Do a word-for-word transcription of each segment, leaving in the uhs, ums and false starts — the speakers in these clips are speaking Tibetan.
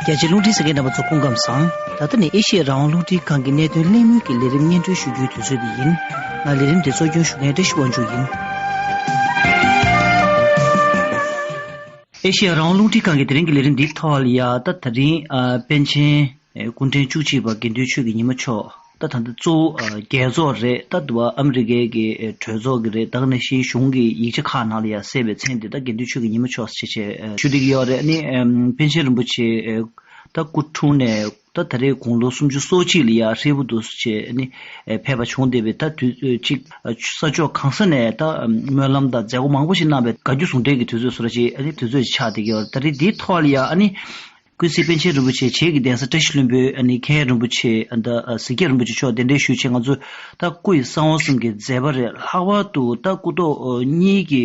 རྒྱ་ཆེའི་རླུང་འཕྲིན་གསན་མཁན་རྣམ་པ་ཚོ་སྐུ་ཁམས་བཟང་། ད་ལྟ་ནི་ཨེ་ཤི་ཡ་རང་དབང་རླུང་འཕྲིན་ཁང་གི་གནད་དོན་གླེང་མོལ་གྱི་ལས་རིམ་སྙན་སྒྲོན་ཞུ་རྒྱུའི་དུས་ཚོད་འདི་ཡིན། ང་ལས་རིམ་འདི་གཙོ་སྐྱོང་ཞུ་མཁན་བཀྲ་ཤིས་དབང་ཕྱུག་ཡིན། ཨེ་ཤི་ཡ་རང་དབང་རླུང་འཕྲིན་ཁང་གི་དེ་རིང་གི་ལས་རིམ་འདིའི་ཐོག་ལ་ཡ། ད་ད་རིང་ཨ་པཎ་ཆེན་ཨེ་སྐུ་ཕྲེང་བཅུ་གཅིག་པ་དགེ་འདུན་ཆོས་ཀྱི་ཉི་མ་མཆོག་ད་ད་ལྟ་གཙོ་བོ་ཨ་རྒྱལ་ཚོགས་རེད། ད་དུ་བ་ཨ་མི་རི་ཀའི་གི་ཨེ་གྲོས་ཚོགས་ཀྱི་རེད། ད་ག་ནང་བཞིན་གཞུང་གི་ཡིག་ཆ་ཁག་ནང་ལ་ཡ་གསལ་བའི་མཚན་དེ་ད་དགེ་འདུན་ཆོས་ཀྱི་ཉི་མ་མཆོག་ཟེར་བྱས་ཨེ་ཞུ་བསྡད་ཀྱི་ཡོད་རེད། ཨ་ནི་ཨེམ་པཎ་ཆེན་རིན་པོ་ཆེ་ཨེ་ད་སྐུ་འཁྲུངས་ནས་ད་ད་རེས་དགུང་ལོ་སུམ་ཅུ་སོ་གཅིག་ལ་ཡ་ཧྲིལ་པོ་འདུག་ཟེར་བྱས་ཨ་ནི་ཨེ་ཕེབས་པ་བྱུང་བསྡད་པའི་ད་དུས་ཨེ་གཅིག་ཨ་ས་ཕྱོགས་གང་ས་ནས་ད་ཨམ་སྨོན་ལམ་དང་མཛད་སྒོ་མང་པོ་ཞིག་གནང་བའི་བཀའ་བརྒྱུད་ཟུང་འབྲེལ་གྱི་དུས་ཚོད་བཟོ་འདྲ་ཅིག་ཨ་ནི་དུས་ཚོད་ཅིག་ཆགས་བསྡད་ཀྱི་ཡོད་རེད། ད་རེས་འདིའི་ཐོག་ལ་ཡ་ཨ་ནི། ཀུན་གཟིགས་པཎ་ཆེན་རིན་པོ་ཆེ་བྱེས་ཀྱི་གདན་ས་བཀྲ་ཤིས་ལྷུན་པོའི་ཨ་ནི་མཁན་རིན་པོ་ཆེ་ཨ་ད་ཨ་གཟིགས་རྒྱབ་རིན་པོ་ཆེ་མཆོག་གདན་འདྲེན་ཞུས་བྱས། ང་ཚོས་ད་སྐུ་ཡི་གསང་བ་གསུམ་གྱི་མཛད་པ་རེད། ལྷག་པར་དུ་ད་སྐུ་ཐོག་ཨ་གཉིས་ཀྱི་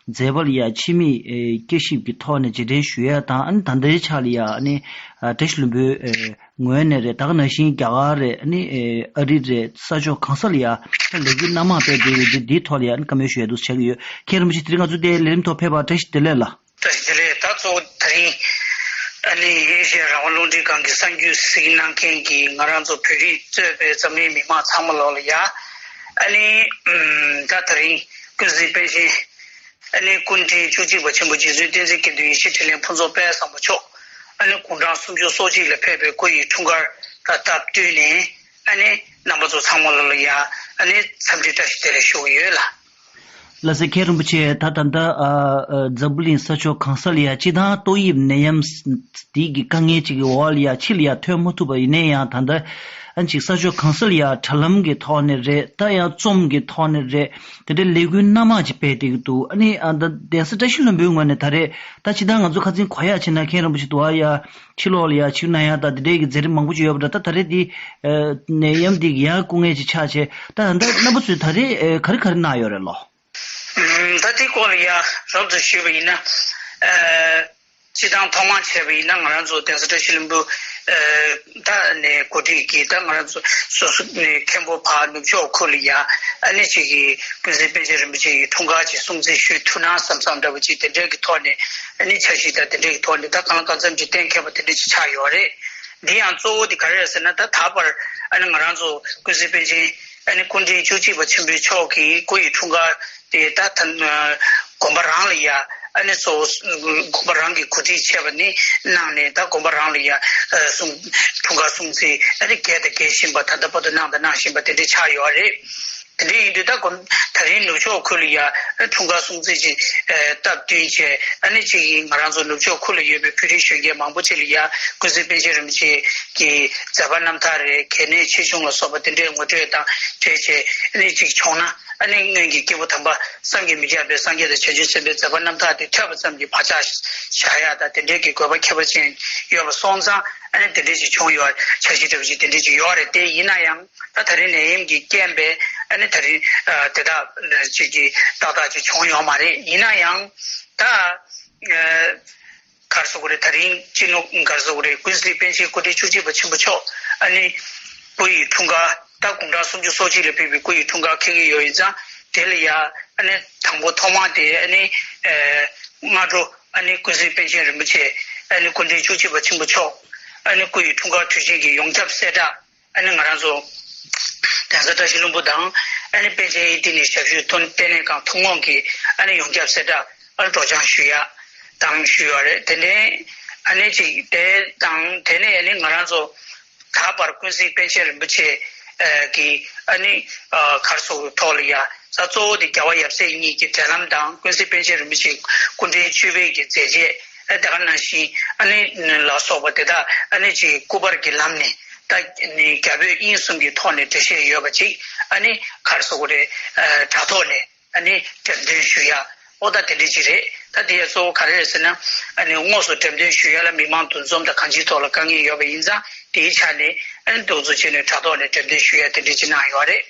མཛད་པ་ལ་ཡ་ཕྱི་མིག་ཨེ་བསྐྱར་ཞིབ་ཀྱི་ཐོག་ནས་རྗེས་དྲན་ཞུ་ཡ་དང་། ཨ་ནི་ད་ལྟའི་ཆ་ལ་ཡ་ཨ་ནི་ཨ་བཀྲ་ཤིས་ལྷུན་པོའི་ཨེ་ངོས་ནས་རེད། ད་ག་ནང་བཞིན་རྒྱ་གར་རེད། ཨ་ནི་ཨེ་ཨ་རི་རེད། ས་ཕྱོགས་གང་ས་ལ་ཡ་ད་ལས་འགུལ་སྣ་མང་སྤེལ་བསྡད་ཡོད་དུས་འདིའི་ཐོག་ལ་ཡ་ཨ་ནི་བཀའ་མོལ་ཞུ་ཡ་འདུག་ཆགས་ཀྱི་ཡོད། མཁན་རིན་པོ་ཆེ་དེ་རིང་ང་ཚོ་འདིར་ལས་རིམ་ཐོག་ཕེབས་པར་བཀྲ་ཤིས་བདེ་ལེགས་ལགས། བཀྲ་ཤིས་བདེ་ལེགས། ད་གཙོ་བོ་ད་རིང་ཨ་ནི་ཨེ་ཤེ་ཡ་རང་དབང་རླུང་འཕྲིན་ཁང་གི་གསར་འགྱུར་གཟིགས་གནང་མཁན་གྱི་ང་རང་ཚོ་བོད་རིགས་གཙོས་པའི་འཛམ་གླིང་མི་མང་ཚང་མ་ལོག་ལ་ཡ། ཨ་ནི་ཨམ་ད་ད་རིང་ཀུན་གཟིགས་པཎ་ཆེན་ཨ་ནི་སྐུ་ཕྲེང་བཅུ་གཅིག་པ་ཆེན་པོ་རྗེ་བཙུན་བསྟན་འཛིན་དགེ་འདུན་ཡེ་ཤེས་འཕྲིན་ལས་ཕུན་ཚོགས་དཔལ་བཟང་པོ་མཆོག་ཨ་ནི་དགུང་གྲངས་སུམ་ཅུ་སོ་གཅིག་ལ་ཕེབས་པའི་སྐུ་ཡི་འཁྲུངས་སྐར་དང་སྟབས་བསྟུན་ནས། ཨ་ནི་རྣམ་པ་ཚོ་ཚང་མ་ལོག་ལ་ཡ་ཨ་ནི་འཚམས་འདྲི་བཀྲ་ཤིས་བདེ་ལེགས་ཞུ་གི་ཡོད་ལགས། ལགས་སེ། མཁན་རིན་པོ་ཆེ། ད་ད་ལྟ་ཨ་ཨ་འཛམ་བུ་གླིང་ས་ཕྱོགས་གང་ས་ལ་ཡ་སྤྱིར་བཏང་ཏོག་དབྱིབས་ནད་ཡམས་འདི་གི་དཀའ་ངལ་ཅིག་གི་འོག་ལ་ཡ་ཕྱི་ལ་ཡ་ཐོན་མ་ཐུབ་པ་ཡིན་ན་ཡང་། ད་ལྟ་ཨ་ཅིག་ས་ཕྱོགས་གང་ས་ལ་ཡ་དྲ་ལམ་གྱི་ཐོག་ནས་རེད། ད་ཡང་རྩོམ་གྱི་ཐོག་ནས་རེད། དེ་འདྲའི་ལས་འགུལ་སྣ་མང་ཅིག་སྤེལ་བསྡད་ཀྱི་འདུག་ཨ་ནི་ཨ་ད་གདན་ས་བཀྲ་ཤིས་ལྷུན་པོའི་ངོས་ནས་ད་རེས་ད་སྤྱིར་བཏང་ང་ཚོ་ཁ་སང་གོ་ཡག་བྱས་ན། མཁན་རིན་པོ་ཆེ་དུ་བ་ཡ་ཕྱི་ལོགས་ལ་ཡ་ཆིབས་གནང་ཡ་དང་དེ་འདྲའི་གི་མཛད་རིམ་མང་པོ་ཅིག་ཡོད་པ་འདྲ། ད་ད་རེས་འདི་ཨ་ནད་ཡམས་འདི་གི་ཡང་སྐུ་ངལ་ཅིག་ཆགས་བྱས། ད་ད་ལྟ་རྣམ་པ་ཚོས་ད་རེས་ཨ་ག་རེ་ག་རེ་གནང་ཡོད་རེད་ལོ། ཨུམ། ད་དེའི་སྐོར་ལ་ཡ་རོབ་ཏུ་ཞུས་པ་ཡིན་ན། ཨ་སྤྱིར་བཏང་ཐོག་མར་བྱས་པ་ཡིན་ན། ང་རང་ཚོ་གདན་ས་བཀྲ་ཤིས་ལྷུན་པོ་ཨ་ད་ནས་གོ་སྒྲིག་གིས་ད་ང་རང་ཚོ་སོ་སོ་ནས་མཁན་པོ་ཕར་ནུབ་ཕྱོགས་ཁུལ་ལ་ཡ་ཨ་ནི་ཅིག་གི་ཀུན་གཟིགས་པཎ་ཆེན་རིན་པོ་ཆེ་ཡི་འཁྲུངས་སྐར་ཅིག་སྲུང་བརྩི་ཞུ་ཐུབ་ན་བསམ་བསམ་འདྲ་བོ་ཅིག་དེ་འདྲའི་གི་ཐོག་ནས། ཨ་ནི་འཆར་གཞི་དང་དེ་འདྲའི་གི་ཐོག་ནས་ད་གང་ལ་གང་འཚམ་ཅིག་གཏན་འཁེལ་བ་དེ་འདྲ་ཅིག་ཆགས་ཡོད་རེད། འདི་ཡང་གཙོ་བོ་དེ་ག་རེ་རེད་ཟེར་ན། ད་ད་བར་ཨ་ནི་ང་རང་ཚོ་ཀུན་གཟིགས་པཎ་ཆེན་ཨ་ནི་སྐུ་ཕྲེང་བཅུ་གཅིག་པ་ཆེན་པོའི་མཆོག་གི་སྐུ་ཡི་འཁྲུངས་སྐར་དེ་ད་ད་དགོན་པ་རང་ལ་ཡ་ཨ་ནི་གཙོ་བོ་དགོན་པ་རང་གི་གོ་སྒྲིག་བྱས་པ་ནི་གནང་ནས། ད་དགོན་པ་རང་ལ་ཡ་ཨ་སྲུང་འཁྲུངས་སྐར་སྲུང་བརྩི་ཨ་ནི་རྒྱས་དང་རྒྱས་བཞིན་པ། ད་ལྟ་བར་དུ་གནང་དང་གནང་བཞིན་པ་དེ་འདྲ་ཆགས་ཡོད་རེད། དེ་འདྲ་ཡིན་དུས་ད་དགོན་ད་རིང་ནུབ་ཕྱོགས་ཁུལ་ལ་ཡ་འཁྲུངས་སྐར་སྲུང་བརྩི་ཅིག་ཨ་སྟབས་བསྟུན་བྱས། ཨ་ནི་ཅིག་ང་རང་ཚོ་ནུབ་ཕྱོགས་ཁུལ་ལ་ཡོད་པའི་བོད་རིགས་གཞོན་སྐྱེས་མང་པོ་ཅིག་ལ་ཡ་ཀུན་གཟིགས་པཎ་ཆེན་རིན་པོ་ཆེ་གི་མཛད་པ་རྣམ་ཐར་རེད། གལ་གནད་ཆེ་ཆུང་ལ་སོགས་པ་དེ་འདྲའི་ངོ་སྤྲོད་དང་འབྲེལ་བྱས། ཨ་ནི་ཅིག་བྱུང་ན། ཨ་ནི་སྔོན་གྱི་སྐྱེས་བུ་དམ་པ་བསམ་གྱིས་མི་ཁྱབ་པའི་སངས་རྒྱས་དང་བྱང་ཆུབ་སེམས་དཔའི་མཛད་པ་རྣམ་ཐར་དེ་ཐོས་པ་ཙམ་གྱིས་བག་ཆགས་བཞག་ཡ་དང་། དེ་འདྲའི་གི་དགོས་པ་ཁྱད་པར་ཅན་ཡོད་པ་སོང་ཙང་། ཨ་ནི་དེ་འདྲའི་ཅིག་བྱུང་ཡོད། འཆར་གཞི་འདྲ་བོ་ཅིག་དེ་འདྲའི་ཅིག་ཡོད་རེད། དེ་ཡིན་ན་ཡང་ད་ད་རེས་ནད་ཡམས་ཀྱི་རྐྱེན་པས་ཨ་ནི་ད་རེས་ཨ་དེ་དག་ཅིག་གི་ཏག་ཏག་ཅིག་བྱུང་ཡོད་མ་རེད། ཡིན་ན་ཡང་ད་ཨ་ག་རེ་ཟེར་དགོས་རེད། ད་རིང་སྤྱི་ནོར་ག་རེ་ཟེར་དགོས་རེད། ཀུན་གཟིགས་པཎ་ཆེན་སྐུ་ཕྲེང་བཅུ་གཅིག་པ་ཆེན་པོ་མཆོག་ཨ་ནི་སྐུ་ཡི་འཁྲུངས་སྐར། ད་དགུང་གྲངས་སུམ་ཅུ་སོ་གཅིག་ལ་ཕེབས་པའི་སྐུ་ཡི་འཁྲུངས་སྐར་འཁེལ་གྱི་ཡོད། ཡིན་ཙང་དེ་ལ་ཡ་ཨ་ནི་དང་པོ་ཐོག་མ་དེ་ཨ་ནི་ཨ་སྔ་དྲོ་ཨ་ནི་ཀུན་གཟིགས་པཎ་ཆེན་རིན་པོ་ཆེ་ཨ་ནི་སྐུ་ཕྲེང་བཅུ་གཅིག་པ་ཆེན་པོ་མཆོག་ཨ་ནི་སྐུ་ཡི་འཁྲུངས་སྐར་དུས་ཆེན་གྱི་ཡོངས་ཁྱབ་གསལ་བསྒྲགས། ཨ་ནི་ང་རང་ཚོ་གདན་ས་བཀྲ་ཤིས་ལྷུན་པོ་དང་ཨ་ནི་པཎ་ཆེན་ཡེ་ཏི་ནི་ཞབས་ཞུ་ལྟེ་གནས་ཁང་ཐུན་མོང་གིས་ཨ་ནི་ཡོངས་ཁྱབ་གསལ་བསྒྲགས་ཨ་ནི་སྒྲོག་སྦྱང་ཞུ་ཡ་དང་ཞུས་ཡོད་རེད། དེ་ནས་ཨ་ནི་ཅིག་དེ་དང་དེ་ནས་ཨ་ནི་ང་རང་ཚོ་ད་བར་ཀུན་གཟིགས་པཎ་ཆེན་རིན་པོ་ཆེ་ཨ་གི་ཨ་ནི་ཨ་ག་རེ་ཟེར་དགོས་རེད། ཐོག་ལ་ཡ་ས་གཙོ་བོ་དེ་རྒྱལ་བ་ཡབ་སྲས་གཉིས་ཀྱི་འབྲེལ་ལམ་དང་། ཀུན་གཟིགས་པཎ་ཆེན་རིན་པོ་ཆེ་སྐུ་ཕྲེང་བཅུ་པའི་གི་མཛད་རྗེས་ཨ་དེ་ག་ནང་བཞིན་ཨ་ནི་ལ་སོགས་པ་དེ་དག་ཨ་ནི་ཅིག་སྐུ་པར་གྱི་ལམ་ནས། ད་ནི་རྒྱ་བོད་དབྱིན་གསུམ་གྱི་ཐོག་ནས་འགྲེལ་བཤད་ཡོད་པ་ཅིག་ཨ་ནི་ག་རེ་ཟེར་དགོས་རེད། ཨ་དྲ་ཐོག་ནས་ཨ་ནི་འགྲེམས་སྟོན་ཞུ་ཡ། ཨོ་ད་དེ་འདྲ་ཅིག་རེད། ད་དེ་ཡ་གཙོ་བོ་ག་རེ་རེད་ཟེར་ན། ཨ་ནི་དངོས་སུ་འགྲེམས་སྟོན་ཞུ་ཡ་ལ་མི་མང་འདུ་འཛོམས་དང་གང་ཅིའི་ཐོག་ལ་དཀའ་ངལ་ཡོད་པ་ཡིན་ཙང་། དེའི་ཆ་ནས་ཨ་ནི་འདུ་འཛོམས་བྱས་ནས་དྲ་ཐོག་ནས་འགྲེམས་སྟོན་ཞུ་ཡ་དེ་འདྲ་ཅིག་གནང་ཡོད་རེད།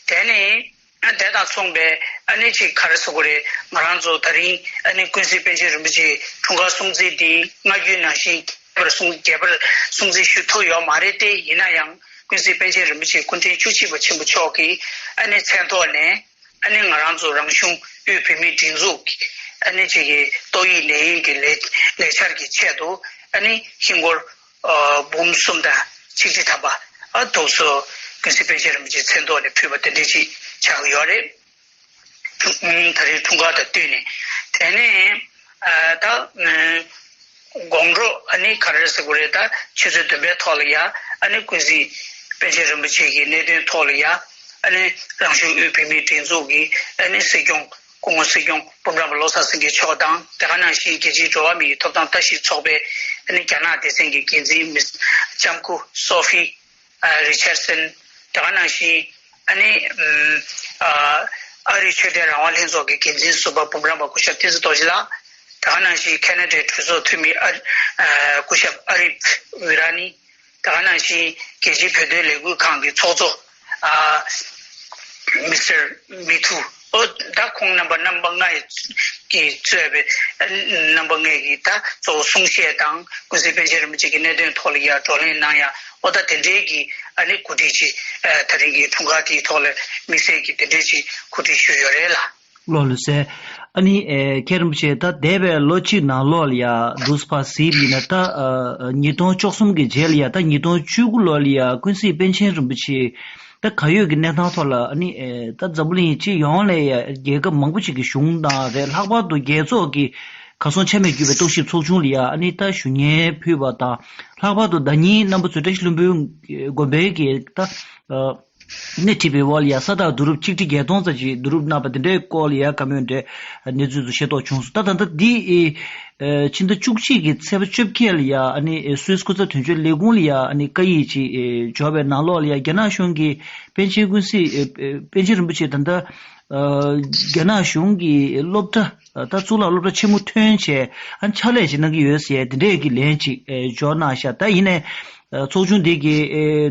དེ་ནས་ཨ་དེ་དང་མཚུངས་པའི་ཨ་ནི་ཅིག་ག་རེ་ཟེར་དགོས་རེད། ང་རང་ཚོ་ད་རིང་ཨ་ནི་ཀུན་གཟིགས་པཎ་ཆེན་རིན་པོ་ཆེའི་འཁྲུངས་སྐར་སྲུང་བརྩི་འདི་སྔ་རྒྱུན་ནང་བཞིན་རྒྱས་པར་སྲུང་རྒྱས་པར་སྲུང་བརྩི་ཞུ་ཐུབ་ཡོད་མ་རེད། དེ་ཡིན་ན་ཡང་ཀུན་གཟིགས་པཎ་ཆེན་རིན་པོ་ཆེ་སྐུ་ཕྲེང་བཅུ་གཅིག་པ་ཆེན་པོ་མཆོག་གི་ཨ་ནི་མཚན་ཐོག་ནས་ཨ་ནི་ང་རང་ཚོ་རང་གཞུང་དབུས་བོད་མིའི་སྒྲིག་འཛུགས་ཀྱི་ཨ་ནི་ཅིག་གི་ཏོག་དབྱིབས་ནད་ཡམས་ཀྱི་ལས་ལས་འཆར་གྱི་ཆེད་དུ་ཨ་ནི་ཧིན་སྒོར་ འབུམ་གསུམ་དང་ཆིག་ཁྲི་ཐམ་པ་ཨ་ཐུགས་སུ་ཀུན་གཟིགས་པཎ་ཆེན་རིན་པོ་ཆེའི་མཚན་ཐོག་ནས་ཕུལ་བ་དེ་འདྲ་ཅིག་ཆགས་ཀྱི་ཡོད་རེད། ད་རེས་འཁྲུངས་སྐར་དང་བསྟུན་ནས། དེ་ནས་ད་དགོང་དྲོ་ཨ་ནི་ག་རེ་ཟེར་དགོས་རེད། ད་ཆུ་ཚོད་བདུན་པའི་ཐོག་ལ་ཡ་ཨ་ནི་ཀུན་གཟིགས་པཎ་ཆེན་རིན་པོ་ཆེ་གི་གནད་དོན་ཐོག་ལ་ཡ་ཨ་ནི་རང་གཞུང་དབུས་བོད་མིའི་སྒྲིག་འཛུགས་ཀྱི་ཨ་ནི་སྲིད་སྐྱོང་སྐུ་ངོ་སྲིད་སྐྱོང་སྤོམ་རམ་པ་བློ་བཟང་སེང་གེ་མཆོག་དང་། དེ་ག་ནང་བཞིན་རྒྱལ་སྤྱིའི་འགྲོ་བ་མིའི་ཐོབ་ཐང་ལྟ་ཞིབ་ཚོགས་པའི་ཨ་ནི་རྒྱ་ནག་སྡེ་ཚན་གྱི་འགན་འཛིན་མིས་ལྕམ་སྐུ་སོ་ཕི་ཨ་རི་ཆར་སན། དེ་ག་ནང་བཞིན་ཨ་ནི་ཨ་ཨ་རིའི་ཆོས་དད་རང་དབང་ལྷན་ཚོགས་ཀྱི་འགན་འཛིན་ཟུར་པ་སྤོམ་རམ་པ་སྐུ་ཞབས་བསྟན་འཛིན་རྡོ་རྗེ་ལགས། དེ་ག་ནང་བཞིན་ཁེ་ན་ཌའི་གྲོས་ཚོགས་འཐུས་མི་ཨ་ཨ་སྐུ་ཞབས་ཨ་རིབ་ཝི་ར་ནི། དེ་ག་ནང་བཞིན་རྒྱལ་སྤྱིའི་བོད་དོན་ལས་འགུལ་ཁང་གི་ཚོགས་གཙོ་ཨ་མི་སི་ཊར་མི་ཐུ། ཨོ་ད་ཁོང་རྣམ་པ་རྣམ་པ་ལྔ་ཡི་གིས་གཙོས་པའི་རྣམ་པ་ལྔས་ཀྱིས་ད་གཙོ་བོ་གསུང་བཤད་དང་ཀུན་གཟིགས་པཎ་ཆེན་རིན་པོ་ཆེ་གི་གནད་དོན་ཐོག་ལ་ཡ་བགྲོ་གླེང་གནང་ཡ། ཨོ་ད་དེ་འདྲའི་གི་ཨ་ནི་གོ་སྒྲིག་ཅིག་ཨ་ད་རིང་གི་འཁྲུངས་སྐར་དེའི་ཐོག་ལ་དམིགས་བསལ་གྱི་དེ་འདྲའི་ཅིག་གོ་སྒྲིག་ཞུས་ཡོད་རེད་ལ། ལགས་ལགས་སེ། ཨ་ནི་ཨེ་མཁན་རིན་པོ་ཆེ། ད་འདས་པའི་ལོ་གཅིག་ནང་ལོགས་ལ་ཡ་འདུག་སེ་ཕར་གཟིགས་པ་ཡིན་ན། ད་ཨ་ཉིས་སྟོང་བཅུ་གསུམ་གྱི་རྗེས་ལ་ཡ་ད་ཉིས་སྟོང་བཅུ་དགུ་ལོ་ལ་ཡ་ཀུན་གཟིགས་པཎ་ཆེན་རིན་པོ་ཆེ་ད་གར་ཡོད་ཀྱི་གནས་སྟངས་ཐོག་ལ། ཨ་ནི་ཨེ་ད་འཛམ་བུ་གླིང་སྤྱི་ཡོངས་ལ་ཡ་རྒྱལ་ཁབ་མང་པོ་ཅིག་གི་གཞུང་དང་རེད། ལྷག་པར་དུ་རྒྱལ་ཚོགས་ཀྱི་གར་སོང་ཆ་མེད་བརྒྱུད་པའི་རྟོག་ཞིབ་ཚོགས་ཆུང་ལ་ཡ་ཨ་ནི་ད་ཞུ་སྙན་ཕུལ་བ་དང་། ལྷག་པར་དུ་ཟླ་ཉིན་རྣམ་པ་ཚོས་བཀྲ་ཤིས་ལྷུན་པོའི་དགོན་པའི་གི་ད་ཨ། སྣེ་ཁྲིད་པའི་འོག་ལ་ཡ་ས་རྟགས་བསྡུ་རུབ་ཆིག་ཁྲི་བརྒྱད་སྟོང་ཙམ་ཅིག་བསྡུ་རུབ་གནང་བ་དེ་འདྲའི་སྐོར་ལ་ཡ་བཀའ་མོལ་འདྲ་གནས་ཚུལ་ཚོ་ཤེས་རྟོགས་བྱུང་སོང་། ད་ད་ལྟ་འདི་ཨེ་ཕྱི་ཟླ་བཅུ་གཅིག་གི་ཚེས་པ་བཅོ་བརྒྱད་ལ་ཡ་ཨ་ནི་ཨེ་སུད་སི་སྐུ་ཚབ་དོན་གཅོད་ལས་ཁུངས་ལ་ཡ་ཨ་ནི་བཀའ་ཡིག་ཅིག་ཨེ་འབྱོར་བའི་ནང་ལོགས་ལ་ཡ་རྒྱ་ནག་གཞུང་གིས་པཎ་ཆེན་ཀུན་གཟིགས་ཨེ་ཨེ་པཎ་ཆེན་རིན་པོ་ཆེ་ད་ལྟ་ཨ་རྒྱ་ནག་གཞུང་གི་སློབ་གྲྭ་ད་གཙུག་ལག་སློབ་གྲྭ་ཆེན་མོ་ཐོན་བྱས་ཨ་ནི་ཕྱག་ལས་ཅིག་གནང་གི་ཡོད་ཟེར་དེ་འདྲའི་གི་ལན་ཅིག་ཨེ་འབྱོར་གནང་ཤག་ད་ཡིན་ནའི། ཚོགས་ཆུང་འདི་གི་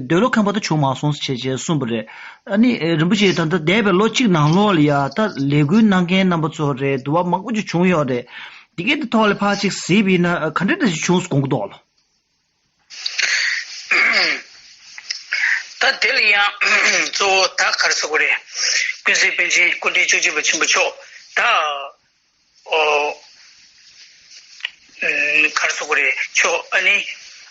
འདོད་བློ་ཁེངས་པ་ད་བྱུང་མ་སོང་ཟེར་བྱས་བྱས་གསུངས་པ་རེད། ཨ་ནི་རིན་པོ་ཆེ་ད་ལྟ་འདས་པའི་ལོ་གཅིག་ནང་ལོགས་ལ་ཡ་ད་ལས་འགུལ་གནང་མཁན་རྣམ་པ་ཚོ་རེད། འདུ་བ་མང་པོ་ཅིག་བྱུང་ཡོད་རེད། འདི་གའི་འདི་ཐོག་ལ་ཕར་ཅིག་གཟིགས་པ་ཡིན་ན་ག་འདྲ་འདྲ་ཅིག་བྱུང་དགོངས་ཀྱི་འདུག་ལགས། ད་དེ་ལ་ཡང་གཙོ་བོ་ད་ག་རེ་ཟེར་དགོས་རེད། ཀུན་གཟིགས་པཎ་ཆེན་སྐུ་ཕྲེང་བཅུ་གཅིག་པ་ཆེན་པོ་མཆོག་ད། ཨོ། ཨུམ། ག་རེ་ཟེར་དགོས་རེད། ཆོས་ཨ་ནི།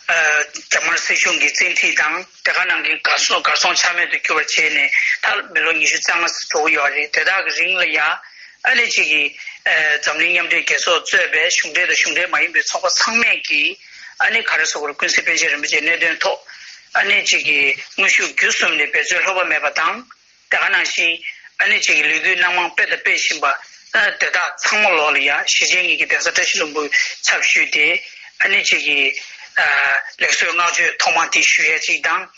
ཨ་རྒྱ་དམར་སྲིད་གཞུང་གི་བཙན་ཁྲིད་དང་དེ་ག་ནང་བཞིན་གར་སོང་གར་སོང་ཆ་མེད་དུ་གྱུར་བར་བྱས་ནས་ད་མི་ལོ་ཉི་ཤུ་རྩ་ལྔ་འགྲོ་གི་ཡོད་རེད། དེ་དག་གི་རིང་ལ་ཡ་ཨ་ནི་གཅིག་གིས་ཨ་འཛམ་གླིང་མཉམ་འབྲེལ་རྒྱལ་ཚོགས་གཙོས་པའི་གཞུང་འབྲེལ་དང་གཞུང་འབྲེལ་མ་ཡིན་པའི་ཚོགས་པ་ཚང་མས་ཀྱིས་ཨ་ནི་ག་རེ་ཟེར་དགོས་རེད། ཀུན་གཟིགས་པཎ་ཆེན་རིན་པོ་ཆེའི་གནད་དོན་ཐོག་ཨ་ནི་གཅིག་གིས་དངོས་ཤུགས་བརྒྱུད་གསུམ་ནས་འབད་རྩོལ་ལྷོད་པ་མེད་པ་དང་། དེ་ག་ནང་བཞིན་ཨ་ནི་གཅིག་གི་ལས་འགུལ་སྣ་མང་སྤེལ་དང་སྤེལ་བཞིན་པ་ཨ་དེ་དག་ཚང་མ་ལོག་ལ་ཡ་ཞེ་ཆེན་གཉིས་ཀྱི་གདན་ས་བཀྲ་ཤིས་ལྷུན་པོའི་ཚབ་ཞུས་ཏེ་ཨ་ནི་གཅིག་གི་ཨ་ལེགས་གསོལ་བསྔགས་བརྗོད་ཐོག་མ་དེ་ཞུ་ཡ་གཅིག་དང་།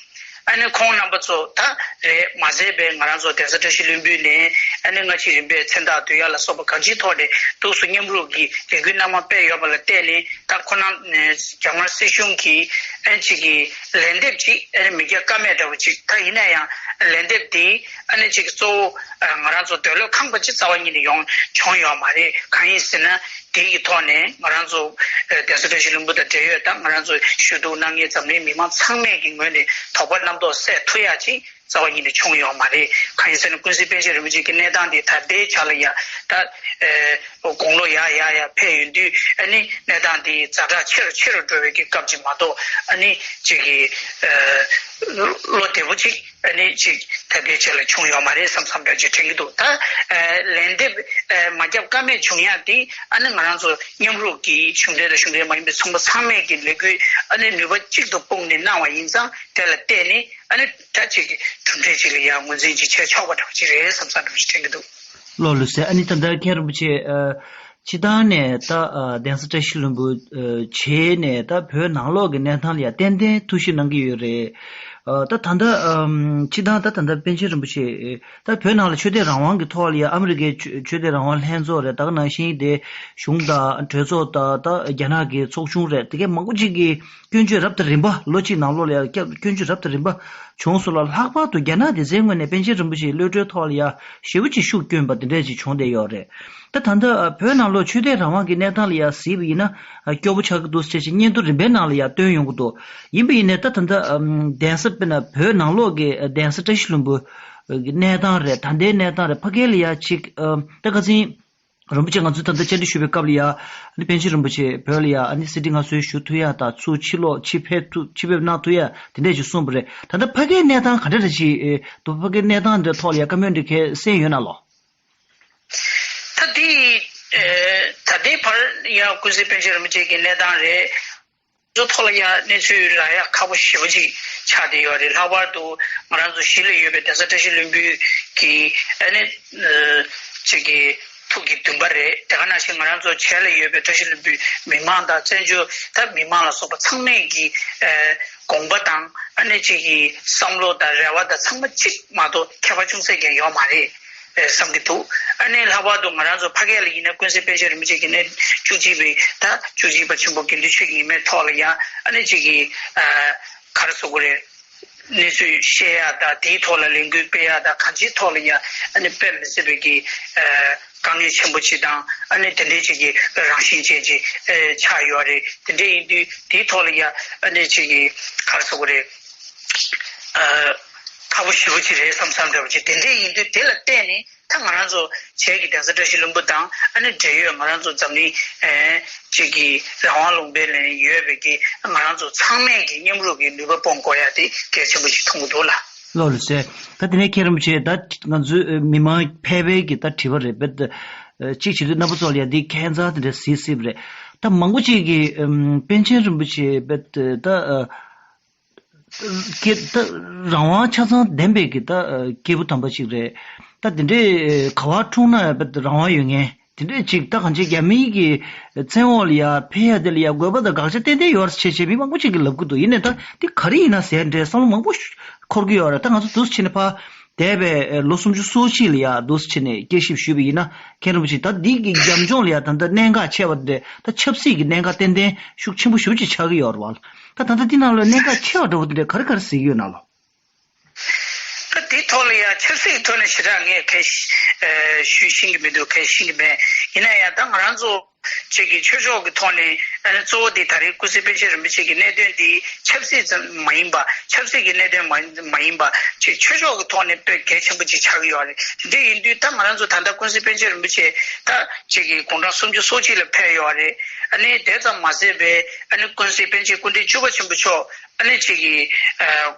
ཨ་ནི་ཁོང་རྣམ་པ་ཚོ་ད་རེས་མ་ཟད་པའི་ང་རང་ཚོ་གདན་ས་བཀྲ་ཤིས་ལྷུན་པོ་ནས་ཨ་ནི་སྔ་ཕྱི་རིམ་པས་མཚན་རྟགས་བསྡུ་ཡ་ལ་སོགས་པ་གང་ཅིའི་ཐོག་ནས་འདུག་སེ་མཉམ་རུབ་ཀྱི་ལས་འགུལ་སྣ་མང་སྤེལ་ཡོད་པ་ལ་བརྟེན་ནས། ད་ཁོ་རང་རྒྱ་དམར་སྲིད་གཞུང་གིས་ཨ་ནི་གཅིག་གི་ལན་འདེབས་ཅིག་ཨ་ནི་མི་རྒྱག་ཀ་མེད་འདྲ་བོ་ཅིག་ད་ཡིན་ན་ཡང་ལན་འདེབས་དེ་ཨ་ནི་གཅིག་གཙོ་བོ་ང་རང་ཚོ་འདོད་བློ་ཁེངས་པ་ཅིག་རྩ་བ་ཉིད་ནས་ཡོང་བྱུང་ཡོད་མ་རེད། གང་ཡིན་ཟེར་ན་དེ་ཡི་ཐོག་ནས་ང་རང་ཚོ་གདན་ས་བཀྲ་ཤིས་ལྷུན་པོ་དང་འབྲེལ་ཡོད་དང་ང་རང་ཚོ་ཞུ་གཏུག་གནང་མཁན་འཛམ་གླིང་མི་མང་ཚང་མས་ཀྱི་ངོས་ནས་དོགས་པ་རྣམ་རྟོག་སེལ་ཐུབ་ཡ་ཅིག་རྩ་བ་ཉིད་ནས་བྱུང་ཡོད་མ་རེད། གང་ཡིན་ཟེར་ན་ཀུན་གཟིགས་པཎ་ཆེན་རིན་པོ་ཆེ་གི་གནས་སྟངས་འདི་ད་ལྟའི་ཆ་ལ་ཡ་ད་ཨེ་དགུང་ལོ་ཡར་ཡར་ཡར་འཕེལ་ཡོང་དུས་ཨ་ནི་གནས་སྟངས་འདི་ཛ་དྲག་ཆེ་རུ་ཆེ་རུ་འགྲོ་བའི་གི་སྐབས་ཅིག་མ་གཏོགས་ཨ་ནི་ཅིག་གི་ཨེ་བློ་བདེ་པོ་ཅིག་ཨ་ནི་ཅིག་ད་ལྟའི་ཆ་ལ་བྱུང་ཡོད་མ་རེད་བསམ་བསམ་འདྲ་ཅིག་དྲན་གྱི་འདུག་ད་ཨེ་ལན་འདེབས་ཨེ་མ་བརྒྱབ་ཀ་མེད་བྱུང་ཡ་འདི་ཨ་ནི་ང་རང་ཚོ་མཉམ་རུབ་ཀྱི་གཞུང་འབྲེལ་དང་གཞུང་འབྲེལ་མ་ཡིན་པའི་ཚོགས་པ་ཚང་མས་ཀྱི་ལས་འགུལ་ཨ་ནི་ནུས་པ་གཅིག་ཏུ་སྤུངས་ནས་གནང་བ་ཡིན་ཙང་དེ་ལ་བརྟེན་ནས། ཨ་ནི་ད་ཅིག་གྲུབ་འབྲས་ཅིག་ལ་ཡང་ངོས་འཛིན་ཅིག་བྱས་ཆོག་པ་འདྲ་པོ་ཅིག་རེད་བསམ་བསམ་འདྲ་པོ་ཞིག་དྲན་གྱི་འདུག་ལགས་ལགས་སེ། ཨ་ནི་ད་ལྟ་མཁན་རིན་པོ་ཆེ་ཨ་སྤྱིར་བཏང་ནས་ད་ཨ་གདན་ས་བཀྲ་ཤིས་ལྷུན་པོ་ཨ་བྱས་ནས་ད་བོད་ནང་ལོགས་ཀྱི་གནས་སྟངས་ལ་ཡང་ཏན་ཏན་ཐུགས་ཞིབ་གནང་གི་ཡོད་རེད། ཨ་ད་ད་ལྟ་ཨམ་སྤྱིར་བཏང་ད་ད་ལྟ་པཎ་ཆེན་རིན་པོ་ཆེ་ད་བོད་ནང་ལ་ཆོས་དད་རང་དབང་གི་ཐོག་ལ་ཡང་ཨ་མི་རི་ཀའི་ཆོས་ཆོས་དད་རང་དབང་ལྷན་ཚོགས་རེད། ད་ག་ནང་བཞིན་དེ་གཞུང་དང་གྲོས་ཚོགས་དང་ད་རྒྱ་ནག་གི་ཚོགས་ཆུང་རེད། དེ་གའི་མང་པོ་ཅིག་གིས། སྐྱོན་བརྗོད་རབ་དང་རིམ་པ་ལོ་གཅིག་ནང་ལོགས་ལ་ཡང་སྐྱབས་སྐྱོན་བརྗོད་རབ་དང་རིམ་པ་བྱུང་སོང་ལ། ལྷག་པར་དུ་རྒྱ་ནག་སྡེ་ཚན་ངོས་ནས་པཎ་ཆེན་རིན་པོ་ཆེའི་གློད་གྲོལ་ཐོག་ལ་ཡང་ཞེ་པོ་ཅིག་ཤུགས་བསྐྱོན་པ་དེ་འདྲས་ཅིག་བྱུང་བསྡད་ཡོད་རེད། ད་ད་ལྟ་བོད་ནང་ལོགས་ཆོས་དད་རང་དབང་གི་གནས་སྟངས་ལ་ཡང་གཟིགས་པ་ཡིན་ན་སྐྱོ་པོ་ཆགས་ཀྱི་འདུག་ཟེར་བྱས་སྙན་ཐོ་རིམ་པའི་ནང་ལ་ཡང་བཏོན་ཡོང་གི་འདུག་ཡིན་པ་ཡིན་ནའི་ད་ད་ལྟ་གདན་ས་དཔེར་ན་བོད་ནང་ལོགས་ཀྱི་གདན་ས་བཀྲ་ཤིས་ལྷུན་པོ་གི་གནས་སྟངས་རེད། ད་ལྟའི་གནས་སྟངས་རེད། ཕ་གི་ལ་ཡང་ཅིག་ད་ཁ་སང་། རིན་པོ་ཆེ་ང་ཚོས་ད་ལྟ་བཅར་འདྲི་ཞུས་པའི་སྐབས་ལ་ཡ། ཨ་ནི་པཎ་ཆེན་རིན་པོ་ཆེ་བོད་ལ་ཡ་ཨ་ནི་གསེར་ཁྲི་མངའ་གསོལ་ཞུ་ཐུབ་ཡ་དང་ཚུར་ཕྱིར་ལོག་ཕྱིར་ཕེབས་ཐུབ་ཕྱིར་ཕེབས་གནང་ཐུབ་ཡ་དེ་འདྲས་ཅིག་གསུངས་པ་རེད། ད་ལྟ་ཕ་གིའི་གནས་སྟངས་ག་འདྲ་རེད་ཅིག་ཨེ། ད་ཕ་གིའི་གནས་སྟངས་འདྲ་ཐོག་ལ་ཡ་བཀའ་མོལ་འདྲ་གས་གསན་ཡོད་ན་ལོ། ད་དེ་ཨེ། ད་ལྟའི་བར་ཡང་ཀུན་གསལ་པཎ་ཆེན་རིན་པོ་ཆེ་གི་གནས་སྟངས་རེད། ཚོ་ཐོག་ལ་ཡང་གནས་ཚུལ་རག་ཡག་ཁག་པོ་ཞེ་པོ་ཅིག་ཆགས་བསྡད་ཡོད་རེད། ལྷག་པར་དུ་ང་རང་ཚོ་གཞིས་ལ་ཡོད་པའི་གདན་ས་བཀྲ་ཤིས་ལྷུན་པོའི་གི་ཨ་ནི་ཅིག་གི་ཐུགས་ཀྱི་འདུན་པ་རེད། དེ་ག་ནང་བཞིན་ང་རང་ཚོ་བྱེས་ལ་ཡོད་པའི་བཀྲ་ཤིས་ལྷུན་པོའི་མི་མང་དང་བཙན་བྱོལ་ད་མི་མང་ལ་སོགས་པ་ཚང་མས་ཀྱི་ཨ་དགོངས་པ་དང་ཨ་ནི་ཅིག་གི་བསམ་བློ་དང་རེ་བ་དང་ཚང་མ་གཅིག་མ་གཏོགས་ཁྱད་པར་ཅུང་ཟད་ཀྱང་ཡོད་མ་རེད། བསམ་གྱི་འདུག་ཨ་ནི་ལྷག་པར་དུ་ང་རང་ཚོ་ཕ་གི་ལ་ཡིན་ན་ཀུན་གསལ་དཔལ་ཆེན་རིན་པོ་ཆེ་གི་གནས་བཅུ་གཅིག་པའི་ད་བཅུ་གཅིག་པ་ཆེན་པོ་དགེ་འདུན་ཆོས་ཀྱི་ཉི་མའི་ཐོག་ལ་ཡང་ཨ་ནི་གཅིག་གི་ཨ་ག་རེ་ཟེར་དགོས་རེད། གནས་ཚུལ་བཤད་ཡ་དང་དེའི་ཐོག་ལ་ལས་འགུལ་སྤེལ་ཡ་དང་གང་ཅིའི་ཐོག་ལ་ཡང་ཨ་ནི་དཔེ་མི་སྲིད་པའི་གི་ཨ་དཀའ་ངལ་ཆེན་པོ་ཅིག་དང་ཨ་ནི་དེ་འདྲའི་ཅིག་གི་རང་བཞིན་ཅན་ཅིག་ཨ་ཆགས་ཡོད་རེད། དེ་འདྲ་ཡིན་དུས་དེའི་ཐོག་ལ་ཡང་ཨ་ནི་ཅིག་གི་ག་རེ་ཟེར་དགོས་རེད། ཨ་ཁག་པོ་ཞེ་པོ་ཅིག་རེད་བསམ་བསམ་འདྲ་པོ་ཅིག་དེ་འདྲས་ཡིན་དུས་དེ་ལ་བརྟེན་ནས་ད་ང་རང་ཚོ་བྱེས་ཀྱི་གདན་ས་བཀྲ་ཤིས་ལྷུན་པོ་དང་ཨ་ནི་འབྲེལ་ཡོད་ང་རང་ཚོ་འཛམ་གླིང་ཨེ་ཅིག་གི་རང་དབང་ལུང་པའི་ལ་ཡོད་པའི་གི་ང་རང་ཚོ་ཚང་མས་ཀྱི་མཉམ་རུབ་ཀྱི་ནུས་པ་སྤུངས་དགོས་ཡ་དེ་གལ་ཆེན་པོ་ཞིག་མཐོང་གི་འདུག་ལ། ལགས་ལགས་སེ། ད་དེ་ནས་མཁན་རིན་པོ་ཆེ་ད་ང་ཚོའི་མི་མང་ཕལ་པའི་གི་ད་དྲི་བ་རེད་པས། གཅིག་བྱེད་དུས་རྣམ་པ་ཚོ་ལ་ཡ་འདི་ཁྱད་མཚར་དེ་འདྲ་གཟིགས་སྲིད་པ་རེད། ད་མང་པོ་ཅིག་གིས་ཨམ་པཎ་ཆེན་རིན་པོ་ཆེ་པས་ད་ཨ། ཀྱི་ད་རང་དབང་ཆ་ཚང་ལྡན་པའི་གི་ད་སྐྱེས་བུ་དམ་པ་ཅིག་རེད། ད་དེ་འདྲའི་ག་བར་འཁྲུངས་ན་ཡང་རང་དབང་ཡོད་མཁན་དེ་འདྲའི་ཅིག་ད་གང་ཅི་རྒྱ་མིའི་གི་བཙན་འོག་ལ་ཡ་ཕེབས་ཡ་དེ་ལ་ཡ་དགོས་པ་དང་དགག་བྱ་ཏན་ཏན་ཡོད་རེད་ཅེས་བྱས་མི་མང་པོ་ཅིག་གིས་ལབ་གི་འདུག་ཡིན་ནའི་ད་འདི་ག་རེ་ཡིན་ན་ཟེར་འདྲའི་བསམ་བློ་མང་པོ་འཁོར་གི་ཡོད་རེད། ད་ང་ཚོ་འདུག་སེ་བྱས་ནས་ཕར་འདས་པའི་ལོ་སུམ་ཅུ་སོ་གཅིག་ལ་ཡ་འདུག་སེ་བྱས་ནས་དཔྱད་ཞིབ་ཞུས་པ་ཡིན་ན་མཁན་རིན་པོ་ཆེ་ད་འདི་གི་རྒྱབ་ལྗོངས་ལ་ཡ་ད་ལྟ་གནད་འགག་ཆེ་བ་དེ་ད་ཆབ་སྲིད་ཀྱི་གནད་འགག་ཏན་ཏན་ཤུགས་ཆེན་པོ་ཞེ་པོ་ཅིག་ཆགས་ཀྱི་ཡོད་རེད་བ། ད་ད་ལྟ་འདི་ནང་ལ་གནད་འགག་ཆེ་བ་འདྲ་བོ་དེ་འདྲ་ག་རེ་ག་རེ་གཟིགས་ཀྱི་ཡོད་ན་ལོ། ད་དེའི་ཐོག་ལ་ཡང་ཆབ་སྲིད་ཀྱི་ཐོག་ནས་ཞེ་དྲག་ངས་གས་ཞུ་ཤེས་ཀྱི་མི་འདུག་གས་ཤེས་ཀྱི་མེད། ཡིན་ན་ཡང་ད་ང་རང་ཚོ་ཅིག་གི་ཆོས་ཕྱོགས་ཀྱི་ཐོག་ནས་ཨ་ནི་གཙོ་བོ་དེ་ད་རེས་ཀུན་གསལ་དཔལ་ཆེན་རིན་པོ་ཆེ་གི་གནད་དོན་དེ་ཆབ་སྲིད་ཙམ་མ་ཡིན་པ་ཆབ་སྲིད་ཀྱི་གནད་དོན་མ་མ་ཡིན་པ་ཅིག་ཆོས་ཕྱོགས་ཀྱི་ཐོག་ནས་དཔེ་གལ་ཆེན་པོ་ཅིག་ཆགས་ཀྱི་ཡོད་རེད། དེ་འདྲ་ཡིན་དུས་ད་ང་རང་ཚོ་ད་ལྟ་ཀུན་གསལ་དཔལ་ཆེན་རིན་པོ་ཆེ་ད་ཅིག་གི་དགུང་གྲངས་སུམ་ཅུ་སོ་གཅིག་ལ་ཕེབས་ཡོད་རེད། ཨ་ནི་དེ་ཙམ་མ་ཟད་པའི་ཨ་ནི་ཀུན་གསལ་དཔལ་ཆེན་སྐུ་ཕྲེང་བཅུ་པ་ཆེན་པོ་མཆོག་ཨ་ནི་ཅིག་གི་ཨ་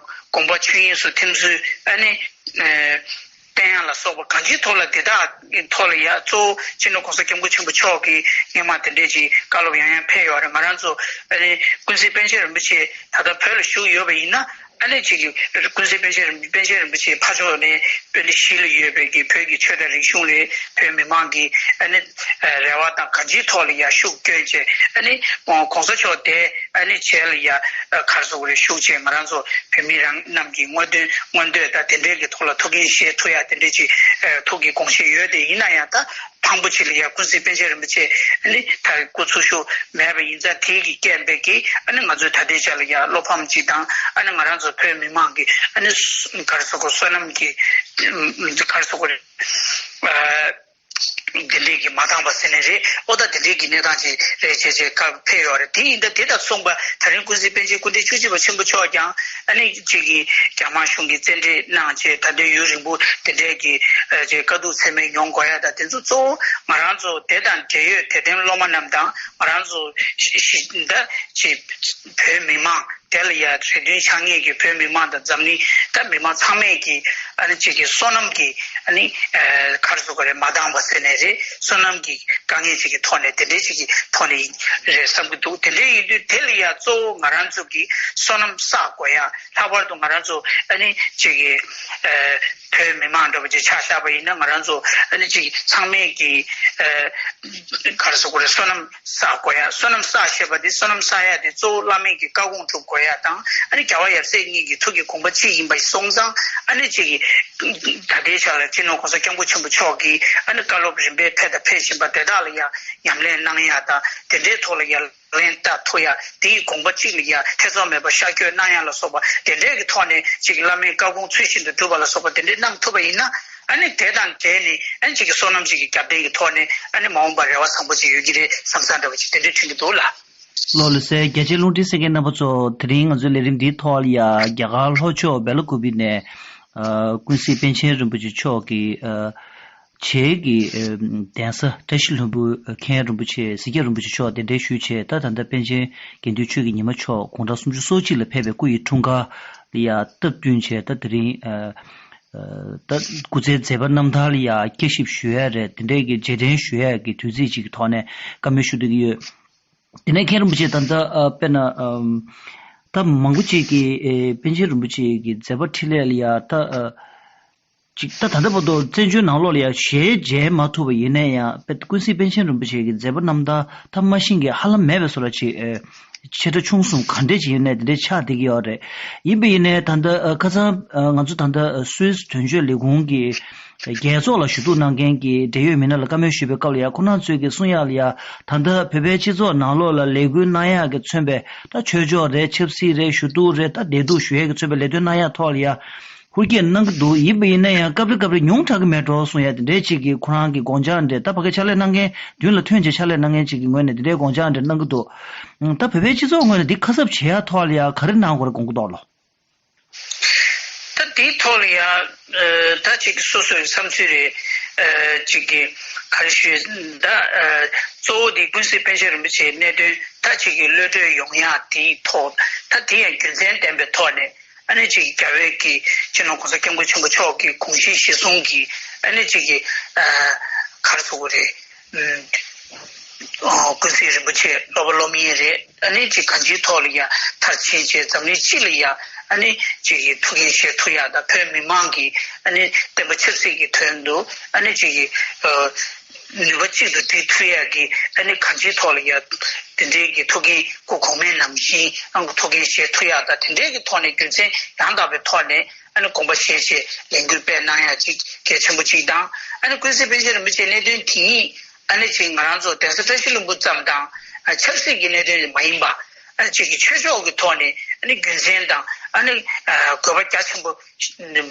དགོངས་པ་ཆོས་དབྱིངས་སུ་ཐིམ་ཚུལ་ཨ་ནི་ཨ་བསྟན་ཡ་ལ་སོགས་པ་གང་ཅིའི་ཐོག་ལ་དེ་དག་གི་ཐོག་ལ་ཡ་གཙོ་བོ་སྤྱི་ནོར་༸གོང་ས་༸སྐྱབས་མགོན་ཆེན་པོ་མཆོག་གིས་སྔོན་མ་དེ་འདྲས་ཅིག་བཀའ་སློབ་ཡང་ཡང་ཕེབས་ཡོད་རེད། ང་རང་ཚོ་ཨ་ནི་ཀུན་གསལ་དཔལ་ཆེན་རིན་པོ་ཆེ་ད་ལྟ་བོད་ལ་བཞུགས་ཡོད་པ་ཡིན་ན་ཨ་ནི་ཅིག་གི་ཀུན་གསལ་དཔལ་ཆེན་རིན་པོ་ཆེ་ཕར་ཕྱོགས་ནས་དཔེ་འདི་གཞིས་ལ་ཡོད་པའི་གི་བོད་ཀྱི་ཆོས་དང་རིག་གཞུང་རེད། བོད་མི་མང་གི་ཨ་ནི་རེ་བ་དང་གང་ཅིའི་ཐོག་ལ་ཡ་ཤུགས་བསྐྱོན་བྱས་ཨ་ནི་༸གོང་ས་མཆོག་དེ་ཨ་ནི་བྱེས་ལ་ཡ་ག་རེ་ཟེར་དགོས་རེད། ཤུགས་ཆེ་ང་རང་ཚོ་བོད་མི་རང་རྣམས་ཀྱི་མངོན་འདོད་མངོན་འདོད་དང་དེ་འདྲའི་གི་ཐོག་ལ་ཐུགས་འགན་བཞེས་ཐུབ་ཡ་དེ་འདྲའི་ཅིག་ཐུགས་ཀྱི་དགོངས་བཞེས་ཡོད། དེ་ཡིན་ན་ཡང་ད་དང་པོ་ཅིག་ལ་ཡ་ཀུན་གསལ་དཔལ་ཆེན་རིན་པོ་ཆེ་ཨ་ནི་ད་སྐུ་འཚོ་བཞུགས་མེད་པ་ཡིན་ཙང་དེའི་གི་རྐྱེན་པས་ཀྱི་ཨ་ནི་ང་ཚོའི་ད་ལྟའི་ཆ་ལ་ཡ་བློ་ཕམ་ཅིག་དང་ཨ་ནི་ང་རང་ཚོ་བོད་མི་མང་གི་ཨ་ནི་ག་རེ་ཟེར་དགོས་བསོད་ནམས་ཀྱི་ག་རེ་ཟེར་དགོས་རེད། འདི་འདྲའི་གི་མ་འདང་བ་ཟེར་ནས་རེད། ཨོ་ད་འདི་འདྲའི་གི་གནས་སྟངས་ཅིག་རེད་བྱས་བྱས་བཀའ་ཕེབས་ཡོད་རེད། དེ་ཡིན་ད་དེ་དང་མཚུངས་པ་ད་རིང་ཀུན་གསལ་དཔལ་ཆེན་སྐུ་ཕྲེང་བཅུ་གཅིག་པ་ཆེན་པོ་མཆོག་ཀྱང་ཨ་ནི་ཅིག་གི་རྒྱ་དམར་གཞུང་གིས་བཙན་ཁྲིད་གནང་བྱས་ད་ལྟའི་ཡུན་རིང་པོ་དེ་འདྲའི་གི་ཅིག་དཀའ་སྡུག་ཚད་མེད་མྱོང་དགོས་ཡ་ད་དེ་ཚོ་གཙོ་བོ་ང་རང་ཚོ་དེ་དང་འབྲེལ་ཡོད་དད་ལྡན་སློབ་མ་རྣམས་དང་ང་རང་ཚོ་ཞི་ཞི་ད་ཅིག་བོད་མི་མང་དེ་ལ་ཡ་རེ་འདུན་བྱ་ངེས་ཀྱི་བོད་མི་མང་དང་འཛམ་གླིང་ད་མི་མང་ཚང་མས་ཀྱི་ཨ་ནི་གཅིག་གི་བསོད་ནམས་ཀྱི་ཨ་ནི་ཨ་ག་རེ་ཟེར་དགོས་རེད། མ་འདང་བ་ཟེར་ནས་རེད། བསོད་ནམས་ཀྱི་དཀའ་ངལ་ཅིག་གི་ཐོག་ནས་དེ་འདྲའི་ཅིག་གི་ཐོག་ནས་རེད་བསམ་གྱི་འདུག་དེ་འདྲའི་ཡིན་དུས་དེ་ལ་ཡ་གཙོ་བོ་ང་རང་ཚོ་གི་བསོད་ནམས་བསགས་དགོས་ཡ། ལྷག་པར་དུ་ང་རང་ཚོ་ཨ་ནི་གཅིག་གི་ཨ་བོད་མི་མང་འདྲ་པོ་ཅིག་ཆ་བཞག་པ་ཡིན་ན་ང་རང་ཚོ་ཨ་ནི་གཅིག་ཚང་མས་ཀྱི་ཨ་ག་རེ་ཟེར་དགོས་རེད། བསོད་ནམས་བསགས་དགོས་ཡ། བསོད་ནམས་བསགས་ཞེས་པ་འདི་བསོད་ནམས་བསགས་ཡ་དེ་གཙོ་བོ་བླ་མེད་ཀྱི་བཀའ་དགོངས་སྒྲུབ་དགོས་ཡ་དང་ཨ་ནི་རྒྱལ་བ་ཡབ་སྲས་གཉིས་ཀྱི་ཐུགས་ཀྱི་དགོངས་པ་གཅིག་ཡིན་པ་སོང་ཙང་ཨ་ནི་གཅིག་གི་ད་ལྟའི་ཆ་ལ་སྤྱི་ནོར་༸གོང་ས་༸སྐྱབས་མགོན་ཆེན་པོ་མཆོག་གིས་ཨ་ནི་བཀའ་སློབ་རིམ་པས་ཕེབས་དང་ཕེབས་བཞིན་པ་དེ་དག་ལ་ཡང་ཉམས་ལེན་གནང་ཡ་དང་དེ་འདྲའི་ཐོག་ལ་ཡང་ལག་ལེན་བསྟར་ཐུབ་ཡ། དེའི་དགོངས་པ་གཅིག་ལ་ཡང་ཐེ་ཚོམ་མེད་པར་ཤར་བསྐྱོད་གནང་ཡ་ལ་སོགས་པ་དེ་འདྲའི་གི་ཐོག་ནས་གཅིག་བླ་མའི་བཀའ་དགོངས་ཚུལ་བཞིན་དུ་སྒྲུབ་པ་ལ་སོགས་པ་དེ་འདྲའི་གནང་ཐུབ་པ་ཡིན་ན་ཨ་ནི་དེ་དང་འབྲེལ་ནས་ཨ་ནི་གཅིག་གི་བསོད་ནམས་གཅིག་གི་རྒྱབ་རྟེན་གྱི་ཐོག་ནས་ཨ་ནི་མ་འོངས་པར་རེ་བ་བཟང་པོ་ཅིག་ཡོད་ཀྱི་རེད་བསམ་བསམ་འདྲ་བོ་ཅིག་དེ་འདྲའི་དྲན་གྱི་འདུག་ལ། ལགས་ལགས་སེ། རྒྱལ་གཅེས་རླུང་འཕྲིན་གསན་མཁན་རྣམ་པ་ཚོ། དེ་རིང་ང་ཚོའི་ལས་རིམ་འདིའི་ཐོག་ལ་ཡ་རྒྱ་གར་ལྷོ་ཕྱོགས་སྦེ་ལ་ཀུ་པི་ནས་ཨ་ཀུན་གཟིགས་པཎ་ཆེན་རིན་པོ་ཆེ་མཆོག་གི་ཨ་ བྱེས་ཀྱི་གདན་ས་བཀྲ་ཤིས་ལྷུན་པོའི་མཁན་རིན་པོ་ཆེ་གཟིགས་རྒྱབ་རིན་པོ་ཆེ་མཆོག་གདན་འདྲེན་ཞུས་བྱས། ད་ད་ལྟ་པཎ་ཆེན་དགེ་འདུན་ཆོས་ཀྱི་ཉི་མ་མཆོག་དགུང་གྲངས་སུམ་ཅུ་སོ་གཅིག་ལ་ཕེབས་པའི་སྐུ་ཡི་འཁྲུངས་སྐར་ལ་ཡང་སྟབས་བསྟུན་བྱས། ད་དེ་རིང་ད་སྐུ་ཚེའི་མཛད་པ་རྣམ་ཐར་ལ་ཡང་བསྐྱར་ཞིབ་ཞུ་ཡ་རེད། དེ་འདྲའི་གི་རྗེས་དྲན་ཞུ་ཡ་གི་དུས་ཚིགས་ཅིག་གི་ཐོག་ནས་བཀའ་མོལ་ཞུ་བསྡད་ཀྱི་ཡོད། དེ་ནས་མཁན་རིན་པོ་ཆེ་ད་ལྟ་དཔེར་ན་ད་མང་པོ་ཅིག་གིས་པཎ་ཆེན་རིན་པོ་ཆེ་གི་མཛད་པ་འཕྲིན་ལས་ལ་ཡང་ད། ཅིག་ད་ད་ལྟ་བར་དུ་བཙན་བྱོལ་ནང་ལོགས་ལ་ཡང་ཞལ་མཇལ་མ་ཐུབ་པ་ཡིན་ན་ཡང་། དཔེ་ཀུན་གཟིགས་པཎ་ཆེན་རིན་པོ་ཆེ་གི་མཛད་པ་རྣམ་ཐར་ད་མ་ཤེས་མཁན་ཧ་ལམ་མེད་པའི་བཟོ་འདྲ་ཅིག་ཆེ་ཕྲ་ཆུང་གསུམ་ག་འདྲས་ཅིག་ཡིན་ནའི་དེ་འདྲས་ཆགས་བསྡད་ཀྱི་ཡོད་རེད། ཡིན་པ་ཡིན་ནའི་ད་ལྟ་ཁ་སང་ང་ཚོ་ད་ལྟ་སུད་སི་དོན་གཅོད་ལས་ཁུངས་ཀྱི་རྒྱལ་ཚོགས་ལ་ཞུ་གཏུག་གནང་མཁན་གྱི་འབྲེལ་ཡོད་མི་སྣ་ལ་བཀའ་མོལ་ཞུས་པའི་སྐབས་ལ་ཡང་། ཁོང་རྣམ་ཚོས་ཀྱིས་གསུང་ཡག་ལ་ཡང་། ད་ལྟ་བོད་པའི་སྤྱི་ཚོགས་ནང་ལོགས་ལ་ལས་འགུལ་གནང་ཡག་གི་མཚོན་པའི་ད་ཆོས་ཕྱོགས་རེད། ཆབ་སྲིད་རེད། ཞུ་གཏུག་རེད། ད་བདེ་སྡུག་ཞུ་ཡག་གི་མཚོན་པའི་ལས་དོན་གནང་ཡག་ཐོག་ལ་ཡང་ཧུར་བསྐྱེད་གནང་གི་འདུག་ཡིན་པ་ཡིན་ན་ཡང་སྐབས་རེ་སྐབས་རེ་ཉུང་དྲགས་ཀྱི་མེད་འགྲོ་གསུང་ཡ་དེ་འདྲའི་ཅིག་གི་ཁོ་རང་གི་དགོངས་འཆར་འདྲ། ད་ཕ་གི་ཕྱག་ལས་གནང་མཁན་མདུན་ལ་ཐོན་བྱས་ཕྱག་ལས་གནང་མཁན་ཅིག་གི་ངོས་ནས་དེ་འདྲའི་དགོངས་འཆར་འདྲ་གནང་གི་འདུག་ད་བོད་པའི་སྤྱི་ཚོགས་ངོས་ནས་འདི་ཁ་གསབ་བྱེད་ཡ་ཐོག་ལ་ཡང་ག་རེ་གནང་དགོས་རེད་དགོངས་ཀྱི་འདུག་ལོ། ད་དེའི་ཐོག་ལ་ཡང་ད་ཅིག་སོ་སོའི་བསམ་ཚུལ་རེ་ཅིག་གི་ག་རེ་ཞུས། ད་གཙོ་བོ་དེ་ཀུན་གཟིགས་པཎ་ཆེན་རིན་པོ་ཆེའི་གནད་དོན་ད་ཅིག་གི་གློད་གྲོལ་ཡོང་ཡ་དེའི་ཐོག་ད་དེ་ཡང་རྒྱུ་མཚན་ལྡན་པའི་ཐོག་ནས། ཨ་ནི་ཅིག་རྒྱ་བོད་ཀྱི་སྤྱི་ནོར་༸གོང་ས་༸སྐྱབས་མགོན་ཆེན་པོ་མཆོག་གི་དགོངས་གཞི་གཞིར་བཟུང་གིས། ཨ་ནི་ཅིག་གི་ཨ་ག་རེ་ཟེར་དགོས་རེད། ཨ་ཀུན་གཟིགས་རིན་པོ་ཆེ་སློབ་པ་སློབ་གཉེར་རེད། ཨ་ནི་ཅིག་གང་ཅིའི་ཐོག་ལ་ཡང་མཐར་ཕྱིན་བྱས། འཛམ་གླིང་སྤྱི་ལ་ཡང་ཨ་ནི་ཅིག་གི་ཐུགས་འགན་བཞེས་ཐུབ་ཡག་དང་། བོད་མི་མང་གི་ཨ་ནི་བསྟན་པ་ཆབ་སྲིད་ཀྱི་དོན་དུ་ཨ་ནི་ཅིག་གི་ཨ་ནུས་པ་གཅིག་ཏུ་སྒྲིལ་ཐུབ་ཡག་གི་ཨ་ནི་གང་ཅིའི་ཐོག་ལ་ཡང་དེ་འདྲའི་གི་ཐུགས་འགན། སྐུ་གོང་མའི་ནང་བཞིན་ཨ་ཐུགས་འགན་བཞེས་ཐུབ་ཡག་དང་། དེ་འདྲའི་གི་ཐོག་ནས་རྒྱུ་མཚན་ཡང་དག་པའི་ཐོག་ནས་ཨ་ནི་དགོངས་པ་བཞེས་བྱས་ལས་འགུལ་སྤེལ་གནང་ཡག་ཅིག་གལ་ཆེན་པོ་ཅིག་དང་། ཨ་ནི་ཀུན་གཟིགས་པཎ་ཆེན་རིན་པོ་ཆེའི་གནད་དོན་དེ་ཉིད་ཨ་ནི་ཅིག་ང་རང་ཚོ་གདན་ས་བཀྲ་ཤིས་ལྷུན་པོ་ཙམ་དང་། ཨ་ཆབ་སྲིད་ཀྱི་གནད་དོན་མ་ཡིན་པ། ཨ་ཅིག་གི་ཆོས་ཕྱོགས་ཀྱི་ཐོག་ནས་ཨ་ནི་རྒྱུ་མཚན་དང་། ཨ་ནི་ཨ་དགོས་པ་རྒྱ་ཆེན་པོ་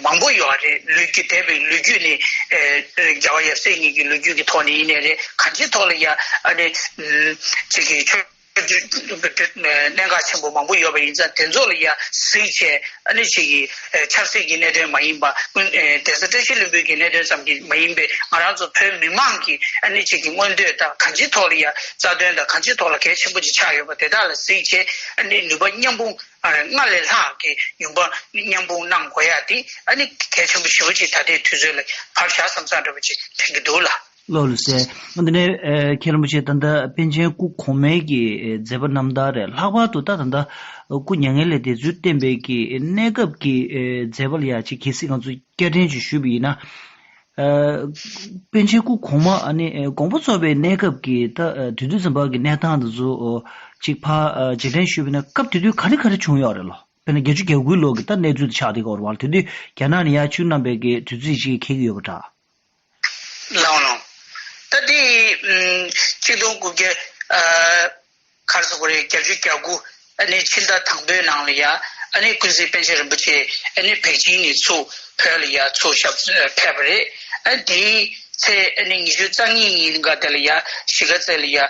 མང་པོ་ཡོད་རེད། ལོ་རྒྱུས། འདས་པའི་ལོ་རྒྱུས་ནས། ཨ་རྒྱལ་བ་ཡབ་སྲས་གཉིས་ཀྱི་ལོ་རྒྱུས་ཀྱི་ཐོག་ནས་ཡིན་ནའི་རེད། གང་ཅིའི་ཐོག་ལ་ཡང་ཨ་ནི་ཨ་ཅིག་གི་ཆོས་གནད་འགག་ཆེན་པོ་མང་པོ་ཡོད་པ་ཡིན་ཙང་། དེ་ཚོ་ལ་ཡང་གཟིགས་བྱས་ཨ་ནི་ཅིག་གི་ཨ་ཆབ་སྲིད་ཀྱི་གནད་དོན་མ་ཡིན་པ། ཨ་གདན་ས་བཀྲ་ཤིས་ལྷུན་པོའི་གི་གནད་དོན་ཙམ་གྱི་མ་ཡིན་པའི། ང་རང་ཚོ་བོད་མི་མང་གི་ཨ་ནི་ཅིག་གི་མངོན་འདོད་དང་། གང་ཅིའི་ཐོག་ལ་ཡང་རྩ་དོན་དང་། གང་ཅིའི་ཐོག་ལ་གལ་ཆེན་པོ་ཅིག་ཆགས་ཡོད་པ་དེ་དག་ལ་གཟིགས་བྱས། ཨ་ནི་ནུས་པ་མཉམ་སྤུངས། ཨ་སྔར་ལས་ལྷག་གི་ནུས་པ་མཉམ་སྤུངས་གནང་དགོས་ཡ་དེ་ཨ་ནི་གལ་ཆེན་པོ་ཞེ་པོ་ཅིག་ད་ལྟའི་དུས་ཚོད་ལ་བབས་བཞག་བསམ་བསམ་འདྲ་པོ་ཅིག་དྲན་གྱི་འདུག་ལགས། ལགས་ལགས་སེ། འདི་ནས་ཨ་མཁན་རིན་པོ་ཆེ་ད་ལྟ་པཎ་ཆེན་སྐུ་གོང་མའི་གི་ཨ་མཛད་པ་རྣམ་ཐར་རེད། ལྷག་པར་དུ་ད་ད་ལྟ་སྐུ་མྱ་ངན་ལས་འདས་ཚུལ་བསྟན་པའི་གི་གནས་སྐབས་ཀྱི་ཨ་མཛད་པ་ལ་ཡ་ཅིག་གལ་སྲིད་ང་ཚོ་བསྐྱར་དྲན་ཅིག་ཞུས་པ་ཡིན་ན། ཨ་པཎ་ཆེན་སྐུ་གོང་མ་ཨ་ནི་ཨ་དགོངས་པ་རྫོགས་པའི་གནས་སྐབས་ཀྱི་ད་ཨ་དུས་ཚོད་ཙམ་པ་གི་གནས་སྟངས་དེ་ཚོ་ཨ་ཅིག་ཕར་ཨ་རྗེས་དྲན་ཞུས་པ་ཡིན་ན། སྐབས་དེ་དུས་ག་རེ་ག་རེ་བྱུང་ཡོད་རེད་ལོ། དཔེར་ན་བརྒྱད་ཅུ་གྱ་དགུའི་ལོ་གི་ད་གནས་ཚུལ་དེ་ཆགས་བསྡད་ཀྱི་ཡོད་རེད་བ། དེ་དུས་རྒྱ་ནག་ནས་ཡར་ཆིབས་བསྒྱུར་གནང་པའི་གི་དུས་ཚོད་ཅིག་འཁེལ་གྱི་ཡོད་པ་འདྲ། ལགས་འོང་། ད་དེ་ཨ་ཆིག་སྟོང་དགུ་བརྒྱ་ཨ་ག་རེ་ཟེར་དགོས་རེད། བརྒྱད་ཅུ་གྱ་དགུ་ཨ་ནི་ཕྱི་ཟླ་དང་པོའི་ནང་ལ་ཡ་ཨ་ནི་ཀུན་གཟིགས་པཎ་ཆེན་རིན་པོ་ཆེ་ཨ་ནི་པེ་ཅིང་ནས་ཚུར་བོད་ལ་ཡ་ཚུར་ཞབས་ཕེབས་པ་རེད། ཨ་དེའི་ཚེས་ཨ་ནི་ཉི་ཤུ་རྩ་གཉིས་ཉིན་ག་དེ་ལ་ཡ་གཞིས་ཀ་རྩེ་ལ་ཡ་ཨ་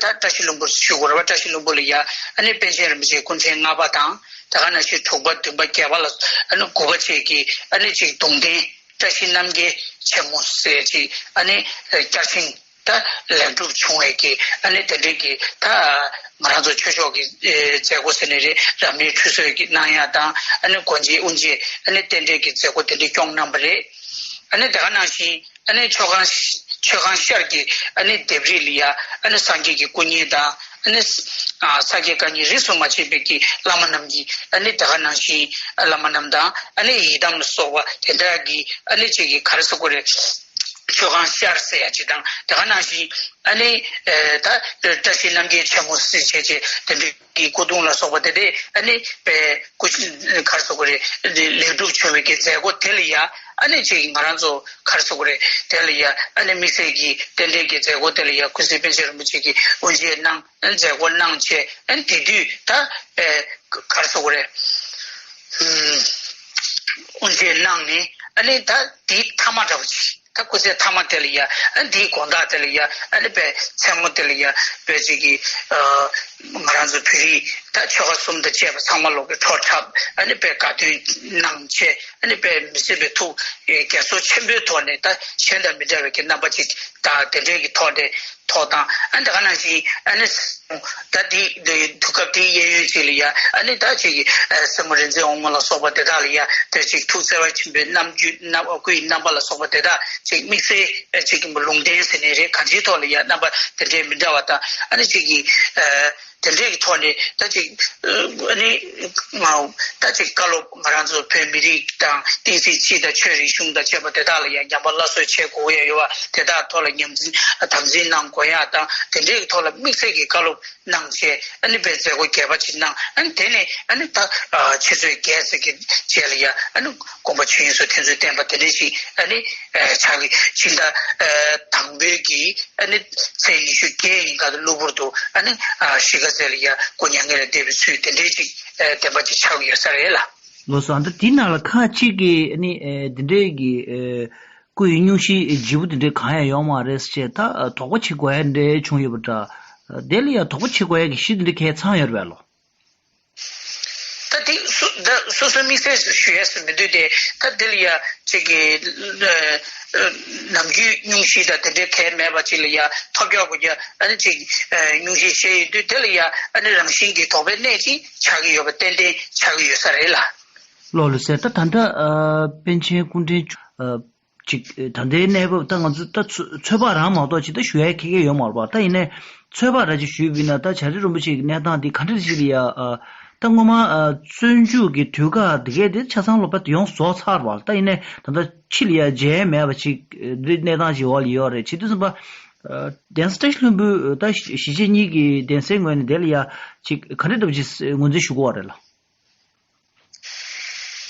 ད་བཀྲ་ཤིས་ལྷུན་པོ་ཞུ་དགོས་རེད་བ། བཀྲ་ཤིས་ལྷུན་པོ་ལ་ཡ་ཨ་ནི་པཎ་ཆེན་རིན་པོ་ཆེ་སྐུ་ཕྲེང་ལྔ་པ་དང་། དེ་ག་ནང་བཞིན་དྲུག་པ་བདུན་པ་བརྒྱད་པ་ལ་ཨ་ནི་དགུ་པ་བཅས་ཀྱི་ཨ་ནི་ཅིག་གདུང་རྟེན་བཀྲ་ཤིས་རྣམ་རྒྱལ་ཆེན་མོ་ཟེར་ཅིག་ཨ་ནི་བསྐྱར་བཞེངས་ད་ལེགས་གྲུབ་བྱུང་བའི་གི་ཨ་ནི་དེ་འདྲའི་གི་ད་ང་རང་ཚོ་ཆོས་ཕྱོགས་ཀྱི་ཨེ་མཛད་སྒོ་ཟེར་ནའི་རེད། རབ་གནས་ཁྲུས་གསོལ་གྱི་གནང་ཡ་དང་། ཨ་ནི་སྒོ་འབྱེད་དབུ་འབྱེད་ཨ་ནི་རྟེན་འབྲེལ་གྱི་མཛད་སྒོ་དེ་འདྲ་སྐྱོང་གནང་བ་རེད། ཨ་ནི་དེ་ག་ནང་བཞིན་ཨ་ནི་མཆོད་ཁང་མཆོད་ཁང་ཤར་གྱི་ཨ་ནི་ལྡེབས་རིས་ལ་ཡ་ཨ་ནི་སངས་རྒྱས་ཀྱི་སྐུ་བརྙན་དང་། ཨ་ནི་ཨ་ས་སྐྱའི་བཀའ་རྙིང་རིས་སུ་མ་ཆད་པའི་གི་བླ་མ་རྣམས་ཀྱི་ཨ་ནི་དེ་ག་ནང་བཞིན་བླ་མ་རྣམས་དང་། ཨ་ནི་ཡི་དམ་ལ་སོགས་པ་དེ་འདྲ་གི་ཨ་ནི་ཅིག་གི་ག་རེ་ཟེར་དགོས་རེད། མཆོད་ཁང་ཤར་ཟེར་ཡ་ཅིག་དང་། དེ་ག་ནང་བཞིན་ཨ་ནི་ཨེ་ད་བཀྲ་ཤིས་རྣམ་རྒྱལ་ཆེན་མོ་ཟེར་བྱས་བྱས་དེ་འདྲའི་གི་སྐུ་གདུང་ལ་སོགས་པ་དེ་འདྲའི་ཨ་ནི་དཔེ་སྐུ་ག་རེ་ཟེར་དགོས་རེད། ལེགས་གྲུབ་བྱུང་བའི་གི་མཛད་སྒོ་དེ་ལ་ཡ་ཨ་ནི་ཅིག་ང་རང་ཚོ་ག་རེ་ཟེར་དགོས་རེད། དེ་ལ་ཡ་ཨ་ནི་དམིགས་བསལ་གྱི་རྟེན་འབྲེལ་གྱི་མཛད་སྒོ་དེ་ལ་ཡ་ཀུན་གཟིགས་པཎ་ཆེན་རིན་པོ་ཆེ་གིས་དབུ་འབྱེད་གནང་། མཛད་སྒོ་གནང་བྱས། ཨ་ནི་དེ་དུས་ད་ཨེ་ག་རེ་ཟེར་དགོས་རེད། ཨུམ། དབུ་འབྱེད་གནང་ནས་ཨ་ནི་ད་དེའི་མཐའ་མ་འདྲ་བོ་ཅིག་ད་སྐུ་ཚེ་མཐའ་མ་དེ་ལ་ཡ། ཨ་ནི་དེའི་དགོང་དག་དེ་ལ་ཡ། ཨ་ནི་དཔེ་མཚན་མོ་དེ་ལ་ཡ་དཔེ་ཅིག་གི་ཨ་ང་རང་ཚོ་བོད་རིགས་ ད་ཆོལ་ཁ་གསུམ་དང་བཅས་པ་ཚང་མ་ལོག་གི་འཕྲོ་འཁྲབ། ཨ་ནི་དཔེ་དགའ་སྟོན་གནང་བྱས། ཨ་ནི་དཔེ་མི་སྲིད་པའི་ཐུགས་དགྱེས་ཚོར་ཆེན་པོའི་ཐོག་ནས་ད་གཞན་དང་མི་འདྲ་བའི་གི་རྣམ་པ་ཅིག་དང་དེ་འདྲའི་གི་ཐོག་ནས་ཐོག་དང་། ཨ་ནི་ད་ག་ནང་བཞིན་ཨ་ནི་ད་དེ་དུས་སྐབས་དེའི་གཡས་གཡོན་ཅིག་ལ་ཡ། ཨ་ནི་ད་ཅིག་གི་སྲས་མོ་རིག་འཛིན་དབང་མོ་ལ་སོགས་པ་དེ་དག་ལ་ཡ་དཔེ་ཅིག་ཐུགས་བརྩེ་བ་ཆེན་པོའི་རྣམ་འགྱུར། རྣམ་སྐུའི་རྣམ་པ་ལ་སོགས་པ་དེ་དག་ཅིག་དམིགས་བསལ་ཅིག་གི་ལུང་བསྟན་ཟེར་ནའི་རེད། གང་ཅིའི་ཐོག་ལ་ཡ་རྣམ་པ་དེ་འདྲའི་མི་འདྲ་བ་དང་། ཨ་ནི་ཅིག་གི་དེ་འདྲའི་གི་ཐོག་ནས་ད་ཅིག་ཨ་ནི་ང་ད་ཅིག་བཀའ་སློབ་ང་རང་ཚོ་བོད་མི་རིགས་དང་བསྟན་སྲིད་སྤྱི་དང་ཆོས་རིག་གཞུང་དང་བཅས་པ་དེ་དག་ལ་ཡང་ཉམས་པ་སླར་གསོ་བྱེད་དགོས་ཡ་ཡོད་པ་དེ་དག་ཐོག་ལ་ཉམས་འཛིན་དམ་འཛིན་གནང་དགོས་ཡ་དང་། དེ་འདྲའི་གི་ཐོག་ལ་དམིགས་བསལ་གྱི་བཀའ་སློབ་གནང་བྱས། ཨ་ནི་དཔེ་མཛད་སྒོ་རྒྱས་པ་ཅིག་གནང་། ཨ་ནི་དེ་ནས་ཨ་ནི་ད་ཆུ་ཚོད་བརྒྱད་ཙམ་གྱི་རྗེས་ལ་ཡ་ཨ་ནི་དགོངས་པ་ཆོས་དབྱིངས་སུ་ཐེར་འདོན་བསྟན་པ་དེ་འདྲ་ཞིག་ཨ་ནི་ཆགས་ཀྱི། ཕྱི་ཟླ་དང་པོའི་གི་ཨ་ནི་ཚེས་ཉི་ཤུ་བརྒྱད་ཉིན་ཀ་ཏུ་གློ་བུར་དུ་ཨ་ནི་གཞིས་ཀ་རྩེ་ལ་ཡ་སྐུ་མྱ་ངན་ལས་འདས་པའི་ཚུལ་དེ་འདྲའི་ཅིག་བདེན་པ་ཅིག་ཆགས་ཀྱི་ཡོད་ས་རེད་ལ། ལགས་སོ། ཨ་ནི་ད་དེའི་ནང་ལ་ཁག་ཅིག་གིས་ཨ་ནི་དེ་འདྲའི་གི་སྐུ་ཡི་སྙུང་གཞི་ལྗིད་པོ་དེ་འདྲའི་གང་ཡང་ཡོད་མ་རེད་ཟེར་ད་དོགས་པ་བྱེད་དགོས་ཡ་འདྲ་བྱུང་ཡོད་པ་འདྲ། དེ་ལ་ཡ་དོགས་པ་བྱེད་དགོས་ཡ་གི་གཞི་དེ་འདྲ་གང་ཡང་ཚང་ཡོད་རེད་པས་ལོ། ད་དེ་སུ་ད་སོ་སོའི་དམིགས་བསལ་ཞུ་ཡས་སུ་མི་འདུག་སྟེ། ད་དེ་ལ་ཡ་ཅིག་གི་ནམ་རྒྱུན་སྙུང་གཞི་དང་དེ་འདྲའི་གལ་མེད་པ་ཅིག་ལ་ཡ་ཐོབ་རྒྱག་དགོས་རྒྱུ་ཨ་ནི་ཅིག་སྙུང་གཞི་བཤད་ཡོད་དུས། དེ་ལ་ཡ་ཨ་ནི་རང་བཞིན་གྱི་དོགས་པའི་གནས་ཅིག་ཆགས་ཀྱི་ཡོད་པ་ཏན་ཏན་ཆགས་ཀྱི་ཡོད་ས་རེད་ལ། ལགས་ལགས་སོ། ད་ད་ལྟ་པཎ་ཆེན་སྐུ་ཕྲེང་ཅིག་ད་ལྟའི་གནས་བབ་ད་ང་ཚོ་ད་ཚོད་དཔག་རང་མ་གཏོགས་ཅིག་ད་ཞུ་ཡ་ཁེ་ཁེ་ཡོད་མ་རེད་པ། ད་ཡིན་ནའི་ཚོད་དཔག་ར་ཅིག་ཞུས་པ་ཡིན་ན། ད་བྱ་བྲལ་རིན་པོ་ཆེ་གི་གནས་སྟངས་འདི་ག་འདྲ་ཞིག་ལ་ཡ། ད་སྔོན་མ་བཙོན་འཇུག་གི་དུས་སྐབས་འདི་གས་དེ་ཆ་ཚང་ལོ་པ་ཡོངས་རྫོགས་ཚར་བ། ད་ཡིན་ནའི་ད་ལྟ་ཕྱི་ལ་ཡ་མཇལ་མེད་པ་ཅིག་འདི་གནས་སྟངས་ཅིག་འོག་ལ་ཡོད་རེད། བྱེད་དུས་ཙམ་པ་གདན་ས་བཀྲ་ཤིས་ལྷུན་པོའི་ད་གཞིས་བྱེས་གཉིས་ཀྱི་གདན་སའི་ངོས་ནས་དེ་ལ་ཡ་ཅིག་ག་འདྲ་འདྲ་པོ་ཅིག་ངོས་འཛིན་ཞུ་དགོས་པ་རེད་ལ།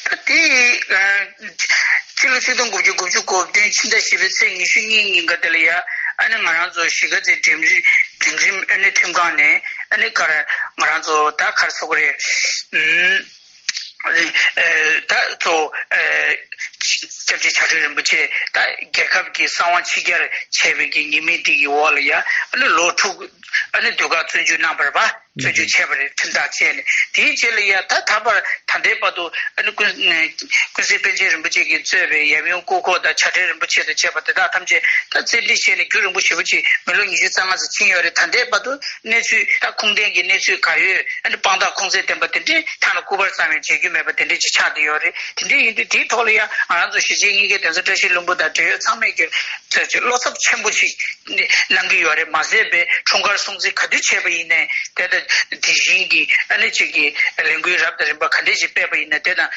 ད་དེ་ཨ་ཕྱི་ལོ་ཆིག་སྟོང་དགུ་བརྒྱ་དགུ་བཅུ་གོ་བདུན་ཕྱི་ཟླ་བཞི་པའི་ཚེས་ཉི་ཤུ་གཉིས་ཉིན་ཀ་དེ་ལ་ཡ་ཨ་ནི་ང་རང་ཚོ་གཞིས་ཀ་རྩེ་འབྲིང་རིམ་འབྲིང་རིམ་ཨ་ནི་ཁྲིམས་ཁང་ནས་ཨ་ནི་ག་རེ་ང་རང་ཚོ་ད་ག་རེ་ཟེར་དགོས་རེད། ཨུམ། ཨ་ནི་ཨ་ད་ཚོ་ཨ་སྐྱབས་རྗེ་བྱ་བྲལ་རིན་པོ་ཆེ་ད་རྒྱལ་ཁབ་ཀྱི་གསང་བ་ཕྱི་གྱར་བྱས་པའི་གི་ཉེས་མིང་དེ་གི་འོག་ལ་ཡ་ཨ་ནི་ལོ་དྲུག་ཨ་ནི་དུས་བཀག་བཙོན་འཇུག་གནང་བ་རེད་པ། བཙོན་འཇུག་བྱས་པ་རེད། ཁྲིམས་ཐག་བཅད་ནས། དེའི་རྗེས་ལ་ཡ་ད་ད་བར་ད་ལྟའི་བར་དུ་ཨ་ནི་ཀུན་ཀུན་གཟིགས་པཎ་ཆེན་རིན་པོ་ཆེ་གིས་གཙོས་པའི་ཡབ་ཡུམ་སྐུ་འཁོར་དང་བྱ་བྲལ་རིན་པོ་ཆེ་དང་བཅས་པ་དེ་དག་ཐམས་ཅད་ད་བཙན་ཁྲིད་བྱས་ནས་རྒྱུན་རིང་པོ་ཞེ་པོ་ཅིག་མི་ལོ་ཉི་ཤུ་རྩ་ལྔ་ཙམ་ཕྱིན་ཡོད་རེད། ད་ལྟའི་བར་དུ་གནས་ཚུལ་ད་ཁུངས་ལྡན་གྱི་གནས་ཚུལ་ག་ཡོད། ཨ་ནི་དཔང་རྟགས་ཁུངས་བཙན་ལྡན་པ་དེ་འདྲས་ཐ་ན་སྐུ་པར་ཙམ་ཡང་མཇལ་རྒྱུ་མེད་པ་དེ་འདྲས་ཅིག་ཆགས་བསྡད་ཡོད་རེད། དེ་འདྲས་ཡིན་དུས་དེའི་ཐོག་ལ་ཡ་ང་རང་ཚོ་གཞིས་བྱེས་གཉིས་ཀའི་གདན་ས་བཀྲ་ཤིས་ལྷུན་པོ་དང་འབྲེལ་ཡོད་ཚང་མས་ཀྱི་ཚོད་ཚོད་བློ་འཚབ་ཆེན་པོ་ཞིག་གནང་གི་ཡོད་རེད། མ་ཟད་པའི་འཁྲུངས་སྐར་སྲུང་བརྩི་ག་དུས་བྱས་པ་ཡིན་ནའི་དེ་དང་དེ་བཞིན་གྱི་ཨ་ནི་གཅིག་གི་ལས་འགུལ་རབ་དང་རིམ་པ་ག་འདྲས་ཞིག་སྤེལ་པ་ཡིན་ནའི་དེ་དང་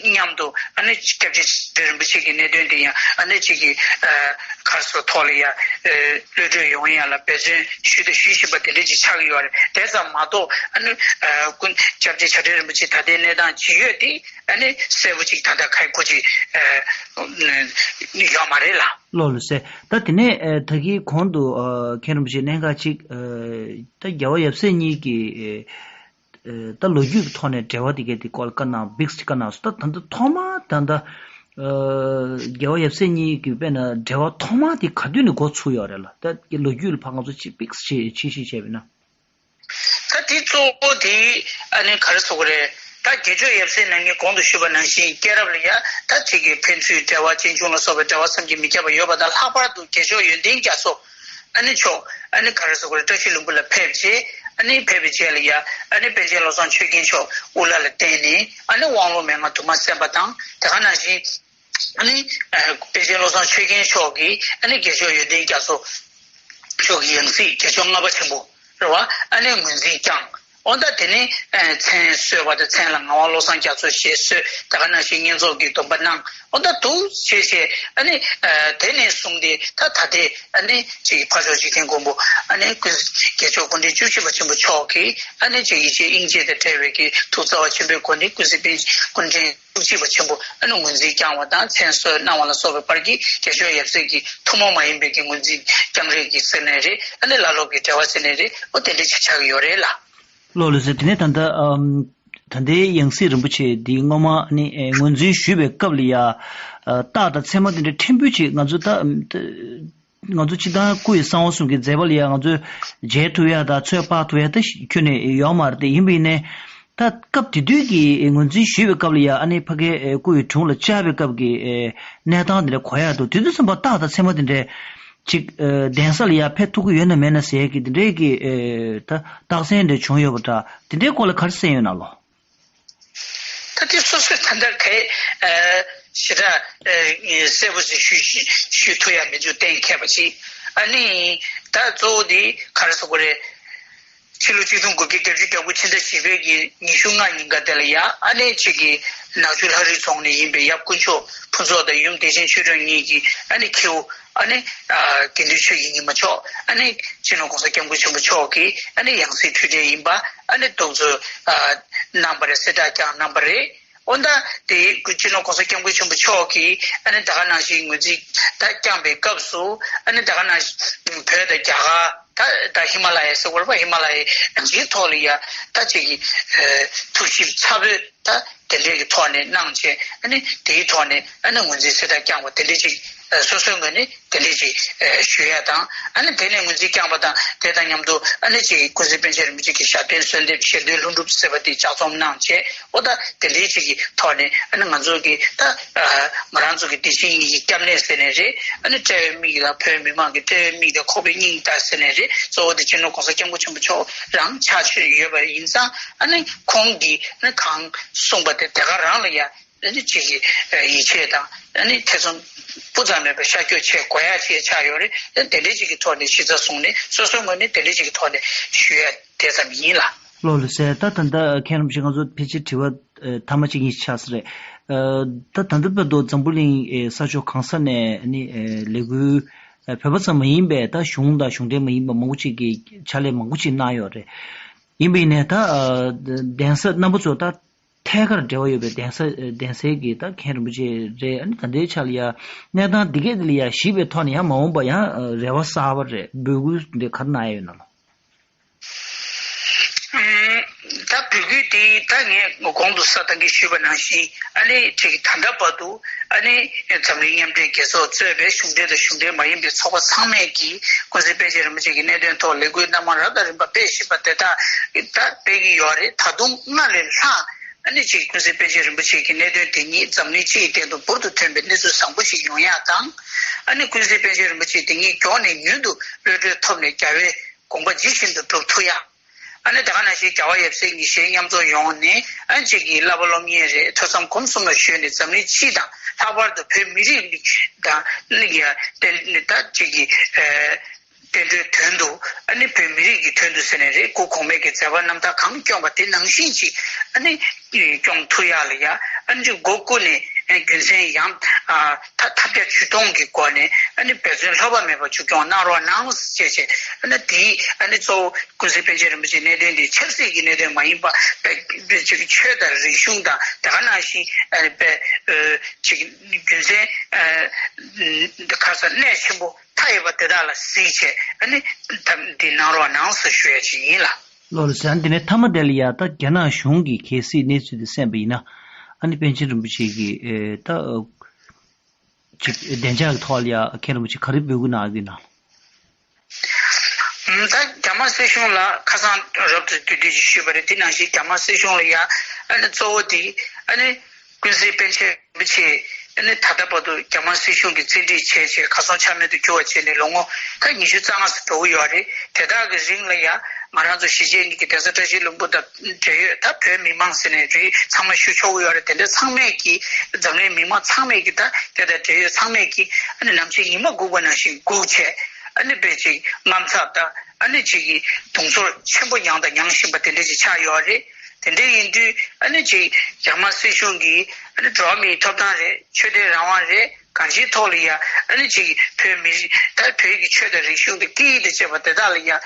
མཉམ་དུ་ཨ་ནི་སྐྱབས་རྗེ་རིན་པོ་ཆེ་གི་གནད་དོན་དེ་ཡང་ཨ་ནི་གཅིག་གི་ཁར་སོ་ཐོག་ལ་ཡ་གློད་གྲོལ་ཡོང་ཡ་ལ་འབད་བརྩོན་ཞུས་དང་ཞུ་བཞིན་པ་དེ་འདྲས་ཅིག་ཆགས་ཀྱི་ཡོད་རེད། དེ་ཙམ་མ་གཏོགས་ཨ་ནི་ཀུན་སྐྱབས་རྗེ་བྱ་བྲལ་རིན་པོ་ཆེ་ད་ལྟའི་གནས་སྟངས་ཇི་ཡོད་དེ་ཨ་ནི་གསལ་པོ་ཅིག་ད་ལྟ་ཁ་སྒོ་ཅིག་ཡོད་མ་རེད་ལ། ལགས་ལགས་སོ། ད་དེ་ནས་ཨ་ད་གིན་གོང་དུ་ཨ་མཁན་རིན་པོ་ཆེ་གནད་འགག་ཅིག་ཨ་ད་རྒྱལ་བ་ཡབ་སྲས་གཉིས་ཀྱི་ཨ་ད་ལོ་རྒྱུས་ཀྱི་ཐོག་ནས་འབྲེལ་བ་དེ་གའི་དེ་སྐོར་ལ་བཀའ་གནང་བིགས་ཅིག་བཀའ་གནང་སོང་། ད་ད་ལྟ་ཐོག་མ་ད་ལྟ་ཨ་རྒྱལ་བ་ཡབ་སྲས་གཉིས་ཀྱི་དཔེར་ན་འབྲེལ་བ་ཐོག་མ་དེ་ག་དུས་ནས་འགོ་ཚུགས་ཡོད་རེད་ལ། ད་ལོ་རྒྱུས་ལ་ཕར་ང་ཚོ་ཅིག་བིགས་ཅིག་ཕྱིས་ཤིག་བྱས་པ་ཡིན་ན། ད་དེ་གཙོ་བོ་དེ་ཨ་ནི་ག་རེ་ཟེར་དགོས་རེད། ད་དགེ་ཆོས་ཡབ་སྲས་ནང་ཉིད་གོང་དུ་ཞུས་པ་ནང་བཞིན་སྐྱེས་རབས་ལ་ཡ་ད་ཅིག་གི་ཕན་ཚུན་འབྲེལ་བ་གཅེན་གཅུང་ལ་སོགས་པའི་འབྲེལ་བ་བསམ་གྱིས་མི་ཁྱབ་པ་ཡོད་པ་དང་། ལྷག་པར་དུ་དགེ་ཆོས་ཡོན་ཏན་རྒྱ་མཚོ་ཨ་ནི་མཆོག་ཨ་ནི་ག་རེ་ཟེར་དགོས་རེད། བཀྲ་ཤིས་ལྷུན་པོ་ལ་ཕེབས་རྗེས་ཨ་ནི་ཕེབས་པའི་རྗེས་ལ་ཡ་ཨ་ནི་པཎ་ཆེན་བློ་བཟང་ཆོས་རྒྱན་མཆོག་དབུ་བླ་ལ་བསྟེན་ནས་ཨ་ནི་དབང་ལུང་མན་ངག་དུ་མ་གསན་པ་དང་། དེ་ག་ནང་བཞིན་ཨ་ནི་ཨ་པཎ་ཆེན་བློ་བཟང་ཆོས་རྒྱན་མཆོག་གིས་ཨ་ནི་དགེ་ཆོས་ཡོན་ཏན་རྒྱ་མཚོ་མཆོག་གི་ཡང་སྲིད་དགེ་ཆོས་ལྔ་པ་ཆེན་པོ་རེད་བ། ཨ་ནི་ངོས་འཛིན་བསྐྱངས། འོ་ད་དེ་ནས་ཨ་མཚན་གསོལ་བ་དང་། མཚན་ལ་ངག་དབང་བློ་བཟང་རྒྱ་མཚོ་ཞེས་གསོལ། དེ་ག་ནང་བཞིན་བསྙེན་རྫོགས་ཀྱི་སྡོམ་པ་གནང་། འོ་ད་འདུག་བྱས་བྱས་ཨ་ནི་ཨ་དེ་ནས་བཟུང་སྟེ་ད་ད་ལྟའི་ཨ་ནི་ཅིག་ཕ་མཆོག་འཇིག་རྟེན་མགོན་པོ་ཨ་ནི་ཀུན་དགེ་ཆོས་སྐུ་ཕྲེང་བཅུ་གཅིག་པ་ཆེན་པོ་མཆོག་གིས་ཨ་ནི་ཅིག་ཡིད་ཆེས་དབྱིངས་ཆེས་དང་བྲལ་བའི་གི་ཐུགས་བརྩེ་བ་ཆེན་པོའི་སྒོ་ནས་ཀུན་གཟིགས་པཎ་ཆེན་སྐུ་ཕྲེང་བཅུ་གཅིག་པ་ཆེན་པོ་ཨ་ནི་ངོས་འཛིན་བསྐྱངས་པ་དང་། མཚན་གསོལ་གནང་བ་ལ་སོགས་པའི་བར་གྱི་དགེ་ཆོས་ཡབ་སྲས་ཀྱི་ཐུན་མོང་མ་ཡིན་པའི་གི་ངོས་འཛིན་བསྐྱངས་རེས་ཀྱི་ཟེར་ནའི་རེད། ཨ་ནི་བླ་སློབ་ཀྱི་འབྲེལ་བ་ཟེར་ནའི་རེད། འོ་དེ་འདྲ་ཅིག་ཆགས་ཀྱི་ཡོད་རེད་ལ། ལགས་ལགས་སོ། དེ་ནས་ད་ལྟ་ཨམ་ད་ལྟའི་ཡང་སྲིད་རིན་པོ་ཆེ་འདི་སྔོན་མ་ནི་ཨེ་ངོས་འཛིན་ཞུས་པའི་སྐབས་ལ་ཡ་ཨ་རྟགས་དང་མཚན་མ་དེ་འདྲ་ཕྲན་བུ་ཅིག་ང་ཚོ་ད་ཨམ་ད་ ང་ཚོ་སྤྱིར་བཏང་སྐུ་ཡི་གསང་བ་གསུམ་གྱི་མཛད་པ་ལ་ཡང་ང་ཚོས་མཇལ་ཐུབ་ཡ་དང་ཚོད་དཔག་ཐུབ་ཡ་ད་ཁྱོན་ནས་ཡོད་མ་རེད་དེ། ཡིན་པ་ཡིན་ནའི་ད་སྐབས་དེ་དུས་ཀྱི་ངོས་འཛིན་ཞུས་པའི་སྐབས་ལ་ཡང་ཨ་ནི་ཕ་གིའི་སྐུ་ཡི་དྲུང་ལ་བཅར་བའི་སྐབས་ཀྱི་གནས་སྟངས་དེ་འདྲ་གོ་ཡ་འདུག་དེ་དུས་ཙམ་པ་རྟགས་དང་མཚན་མ་དེ་འདྲའི་ཅིག་གདན་ས་ལ་ཡང་ཕེབས་ཐུབ་ཀྱི་ཡོད་ན་མེད་ན་ཟེར་གྱི་དེ་འདྲའི་གི་ད་རྟགས་མཚན་འདྲ་བྱུང་ཡོད་པ་འདྲ། དེ་འདྲའི་སྐོར་ལ་ག་རེ་གསན་ཡོད་ན་ལོ། ད་དེ་སོ་སོའི་ད་ལྟ་གའི་ཞེ་དྲག་གསལ་པོ་ཞིག་ཞུ་ཞུ་ཐུབ་ཡ་མི་འདུག་གཏན་འཁེལ་བ་ཞིག་ཨ་ནི་ད་གཙོ་བོ་དེ་ག་རེ་ཟེར་དགོས་རེད། ཕྱི་ལོ་ཆིག་སྟོང་དགུ་བརྒྱ་བརྒྱད་ཅུ་གྱ་དགུ་ཕྱི་ཟླ་བཞི་པའི་གི་ཉི་ཤུ་ལྔ་ཉིན་ཀ་དེ་ལ་ཡ་ཨ་ནི་ཅིག་གི་ནག་ཆུ་ལྷ་རི་རྫོང་ནས་ཡིན་པའི་ཡབ་དཀོན་མཆོག་ཕུན་ཚོགས་དང་ཡུམ་བདེ་ཆེན་ཆོས་སྒྲོན་གཉིས་ཀྱི་ཨ་ནི་ཁྱེའུ་ཨ་ནི་དགེ་འདུན་ཆོས་ཀྱི་ཉི་མ་མཆོག་ཨ་ནི་སྤྱི་ནོར་༸གོང་ས་༸སྐྱབས་མགོན་ཆེན་པོ་མཆོག་གི་ཨ་ནི་ཡང་སྲིད་འཁྲུལ་བྲལ་ཡིན་པ་ཨ་ནི་འདུག་ཚུལ་གནང་བ་རེད། གསལ་བསྒྲགས་ཀྱང་གནང་བ་རེད། འོ་ད་དེ་སྤྱི་ནོར་༸གོང་ས་༸སྐྱབས་མགོན་ཆེན་པོ་མཆོག་གིས་ཨ་ནི་ད་ག་ནང་བཞིན་ངོས་འཛིན་ད་བསྐྱངས་པའི་སྐབས་སུ་ཨ་ནི་ད་ག་ནང་བཞིན་བོད་དང་རྒྱ་གར་ད་ད་ཧི་མ་ལ་ཡའི་ཟེར་བ་རེད་པ། ཧི་མ་ལ་ཡའི་རང་བཞིན་ཐོག་ལ་ཡ་ད་ཅིག་གི་ཐུགས་ཞིབ་ཚ་པོས་ད་དེ་འདྲའི་གི་ཐོག་ནས་གནང་བྱས། ཨ་ནི་དེའི་ཐོག་ནས་ཨ་ནི་ངོས་འཛིན་གསལ་བསྒྲགས་བསྐྱངས་པ་དེ་འདྲའི་ཅིག་སོ་སོའི་ངོས་ནས་དེ་འདྲའི་ཅིག་ཞུ་ཡ་དང་། ཨ་ནི་དེ་ནས་ངོས་འཛིན་བསྐྱངས་པ་དང་དེ་དང་མཉམ་དུ་ཨ་ནི་ཅིག་ཀུན་གཟིགས་པཎ་ཆེན་རིན་པོ་ཆེ་གི་ཞབས་བརྟན་གསོལ་འདེབས་ཞལ་འདོན་ལྷུན་གྲུབ་ཟེར་བ་དེ་ལྗགས་རྩོམ་གནང་བྱས། འོ་ད་དེ་འདྲའི་ཅིག་གི་ཐོག་ནས་ཨ་ནི་ང་ཚོ་གི་ད་ང་རང་ཚོ་གི་བདེ་ཆེན་གཉིས་ཀྱི་སྐྱབས་གནས་ཟེར་ནས་རེད། ཨ་ནི་དཔྲལ་བའི་མིག་དང་བོད་མི་མང་གི་དཔྲལ་བའི་མིག་དང་ཁོག་པའི་སྙིང་ལྟ་ཟེར་ནས་རེད། གཙོ་བོ་དེ་སྤྱི་ནོར་༸གོང་ས་༸སྐྱབས་མགོན་ཆེན་པོ་མཆོག་རང་ཕྱག་ཕྱིར་ཡོད་པ་ཡིན་ཙང་། ཨ་ནི་ཁོང་གིས་ཨ་ནི་གང་གསུངས་པ་དེ་དེ་ག་རང་ལ་ཡ་ཨ་ནི་ཅིག་གི་ཡིད་ཆེས་དང་ཨ་ནི་ཐེ་ཚོམ་སྤུ་ཙམ་མེད་པར་ཤར་སྐྱོད་བྱེད་དགོས་ཡ་ཅིག་ཆགས་ཡོད་རེད། དེ་འདྲའི་ཅིག་གི་ཐོག་ནས་གཞི་རྩ་བཟུང་ནས་སོ་སོའི་ངོས་ནས་དེ་འདྲའི་ཅིག་གི་ཐོག་ནས་ཞུ་ཡ་དེ་ཙམ་ཡིན་ལ། ལགས་ལགས་སོ། ད་ད་ལྟ་མཁན་རིན་པོ་ཆེ་ང་ཚོ་ཕལ་ཆེར་དྲི་བ་ཨ་མཐའ་མ་གཅིག་གཉིས་ཆགས་ས་རེད། ཨ་ད་ད་ལྟ་བར་དུ་འཛམ་བུ་གླིང་ཨ་ས་ཕྱོགས་གང་ས་ནས་ཨ་ནི་ཨ་ལས་འགུལ་ཨ་བོད་པ་ཙམ་མ་ཡིན་པའི་ད་གཞུང་དང་གཞུང་འབྲེལ་མ་ཡིན་པ་མང་པོ་ཅིག་གིས་ཕྱག་ལས་མང་པོ་ཅིག་གནང་ཡོད་རེད། ཡིན་པ་ཡིན་ནའི་ད་ཨ་གདན་ས་རྣམ་པ་ཚོ་ད་ཐད་ཀར་འབྲེལ་བ་ཡོད་པའི་གདན་ས་གདན་སའི་གི་ད་མཁན་རིན་པོ་ཆེ་རེད། ཨ་ནི་ད་ལྟའི་ཆ་ལ་ཡ་གནས་སྟངས་འདི་གས་འདི་ལ་ཡ་གཞིགས་པའི་ཐོག་ནས་ཡང་མ་འོངས་པ་ཡང་རེ་བ་གསར་པ་རེད། འབོད་སྐུལ་འདི་ག་རེ་གནང་ཡ་ཡོད་ན་ལོ། ད་འབོད་སྐུལ་འདི་ད་ངས་གོང་དུ་ས་དང་གི་ཞུས་པ་ནང་བཞིན་ཨ་ནི་ཅིག་ད་ལྟ་བར་དུ་ཨ་ནི་འཛམ་གླིང་མཉམ་འབྲེལ་རྒྱལ་ཚོགས་གཙོས་པའི་གཞུང་འབྲེལ་དང་གཞུང་འབྲེལ་མ་ཡིན་པའི་ཚོགས་པ་ཚང་མས་ཀྱིས་ཀུན་གཟིགས་པཎ་ཆེན་རིན་པོ་ཆེ་གི་གནད་དོན་ཐོག་ལས་འགུལ་སྣ་མང་རབ་དང་རིམ་པ་སྤེལ་བཞིན་པ་དེ་དག་ད་སྤེལ་གྱི་ཡོད་རེད། ད་དུང་སྔར་ལས་ལྷག་ཨ་ནི་ཅིག་ཀུན་གཟིགས་པཎ་ཆེན་རིན་པོ་ཆེ་གི་གནད་དོན་དེ་ཉིད་འཛམ་གླིང་སྤྱི་ཡི་སྟེང་དུ་འབུར་དུ་ཐོན་པའི་གནས་ཚུལ་བཟང་པོ་ཞིག་ཡོང་ཡག་དང་། ཨ་ནི་ཀུན་གཟིགས་པཎ་ཆེན་རིན་པོ་ཆེ་དེ་ཉིད་མགྱོགས་ནས་མྱུར་དུ་གློད་གྲོལ་ཐོབ་ནས་རྒྱལ་བའི་དགོངས་པ་ཇི་བཞིན་དུ་སྒྲུབ་ཐུབ་ཡག་ཨ་ནི་ད་ག་ནང་བཞིན་རྒྱལ་བ་ཡབ་སྲས་ཉི་ཤུའི་མཉམ་འཛོམས་ཡོང་ནས་ཨ་ཅིག་གི་བསླབ་པ་སློབ་གཉེར་རེད། ཐོས་བསམ་སྒོམ་གསུམ་ལ་གཞོལ་ནས་འཛམ་གླིང་སྤྱི་དང་ལྷག་པར་དུ་བོད་མི་རིགས་དང་ནི་ཡ་བརྟེན་ནས་ད་ཅིག་གི་ཨ་བསྟན་འགྲོའི་དོན་དུ་ཨ་ནི་བོད་མི་རིགས་ཀྱི་དོན་དུ་ཟེར་ནས་རེད། སྐུ་གོང་མའི་གི་མཛད་པ་རྣམ་དག་གང་སྐྱོང་བ་དེ་ནང་བཞིན་ཅིག་ཨ་ནི་སྐྱོང་ཐུབ་ཡག་ལ་ཡ་ཨ་ནི་ཅིག་སྒོ་ཀུན་ནས་ཨ་རྒྱུ་མཚན་ཡང་ཨ་ཐ་ཐབས་བརྒྱ་ཇུས་སྟོང་གི་སྒོ་ནས་ཨ་ནི་འབད་བརྩོན་ལྷོད་པ་མེད་པར་མཇུག་སྐྱོང་གནང་རོགས་གནང་ཞེས་བྱས། ཨ་ནི་དེའི་ཨ་ནི་གཙོ་བོ་ཀུན་གཟིགས་པཎ་ཆེན་རིན་པོ་ཆེའི་གནད་དོན་དེ་ཆབ་སྲིད་ཀྱི་གནད་དོན་མ་ཡིན་པ་དཔེ་ཅིག་ཆོས་དང་རིག་གཞུང་དང་དེ་ག་ནང་བཞིན་ཨ་ནི་དཔེ་ཨ་ཅིག་རྒྱུ་མཚན་ཨ་ག་རེ་ཟེར་གནད་ཆེན་པོ་མཐའ་ཡས་པ་དེ་དག་ལ་གཟིགས་བྱས་ཨ་ནི་ཐབས་འདི་གནང་རོགས་གནང་ཟེར་ཞུ་ཡ་ཅིག་ཡིན་ལ། ལགས་ལགས་སོ། ཨ་ནི་དེ་ནས་མཐའ་མ་དེ་ལ་ཡ་ད་རྒྱ་ནག་གཞུང་གི་གལ་སྲིད་གནས་ཚུལ་དེ་གསན་པ་ཡིན་ན། ཨ་ནི་པཎ་ཆེན་རིན་པོ་ཆེ་གི་ཨེ་ད་ཅིག་བདེ་འཇགས་ཀྱི་ཐོག་ལ་ཡ་མཁན་རིན་པོ་ཆེ་ག་རེ་འབོད་སྐུལ་གནང་གི་ཡོད་ན། ད་རྒྱ་དམར་སྲིད་གཞུང་ལ་ཁ་སང་རབ་ཏུ་བསྟོད་བསྟོད་ཅིག་ཞུས་པ་རེད། དེ་ནང་བཞིན་རྒྱ་དམར་སྲིད་གཞུང་ལ་ཡ་ཨ་ནི་གཙོ་བོ་དེ་ཨ་ནི་ཀུན་གཟིགས་པཎ་ཆེན་རིན་པོ་ཆེ་ཨ་ནི་ད་ལྟ་བར་དུ་རྒྱ་དམར་སྲིད་གཞུང་གིས་བཙན་ཁྲིད་བྱས་བྱས་གར་སོང་ཆ་མེད་དུ་གྱུར་བ་བྱས་ནས་ལོ་ངོ་ད་ཉི་ཤུ་རྩ་ལྔ་ཙམ་འགྲོ་གི་ཡོད་རེད། དེ་དག་གི་རིང་ལ་ཡ་ང་རང་ཚོ་གཞིས་བྱེས་གཉིས་ཀྱི་གདན་ས་བཀྲ་ཤིས་ལྷུན་པོ་དང་འབྲེལ་ཡོད་ད་བོད་མི་མང་ཟེར་ནས་རེད། ཚང་མ་ཞུ་ཆོག་གི་ཡོད་རེད། དེ་འདྲ་ཚང་མས་ཀྱིས་འཛམ་གླིང་མི་མང་ཚང་མས་ཀྱིས་ད་དེ་དང་འབྲེལ་ཡོད་ཚང་མས་ཀྱིས་ཨ་ནི་ནམ་ཕྱེད་ཉི་མ་སྒུག་པ་ནང་བཞིན་སྒུག་བྱས་ཨ་ནི་དཔེ་ཅིག་དངངས་འཚབ་དང་ཨ་ནི་ཅིག་གི་གདུང་ཚོར་ཆེན་པོ་མྱངས་དང་མྱང་བཞིན་པ་དེ་འདྲ་ཅིག་ཆགས་ཡོད་རེད། དེ་འདྲ་ཡིན་དུས་ཨ་ནི་ཅིག་རྒྱ་དམར་སྲིད་གཞུང་གིས་ཨ་ནི་འགྲོ་བ་མིའི་ཐོབ་ཐང་རེད། ཆོས་དད་རང་དབང་རེད། གང་ཅིའི་ཐོག་ལ་ཡ་ཨ་ནི་ཅིག་བོད་མི་རིགས་ད་བོད་ཀྱི་ཆོས་དང་རིག་གཞུང་དང་སྐད་ཡིག་དང་བཅས་པ་དེ་དག་ལ་ཡ་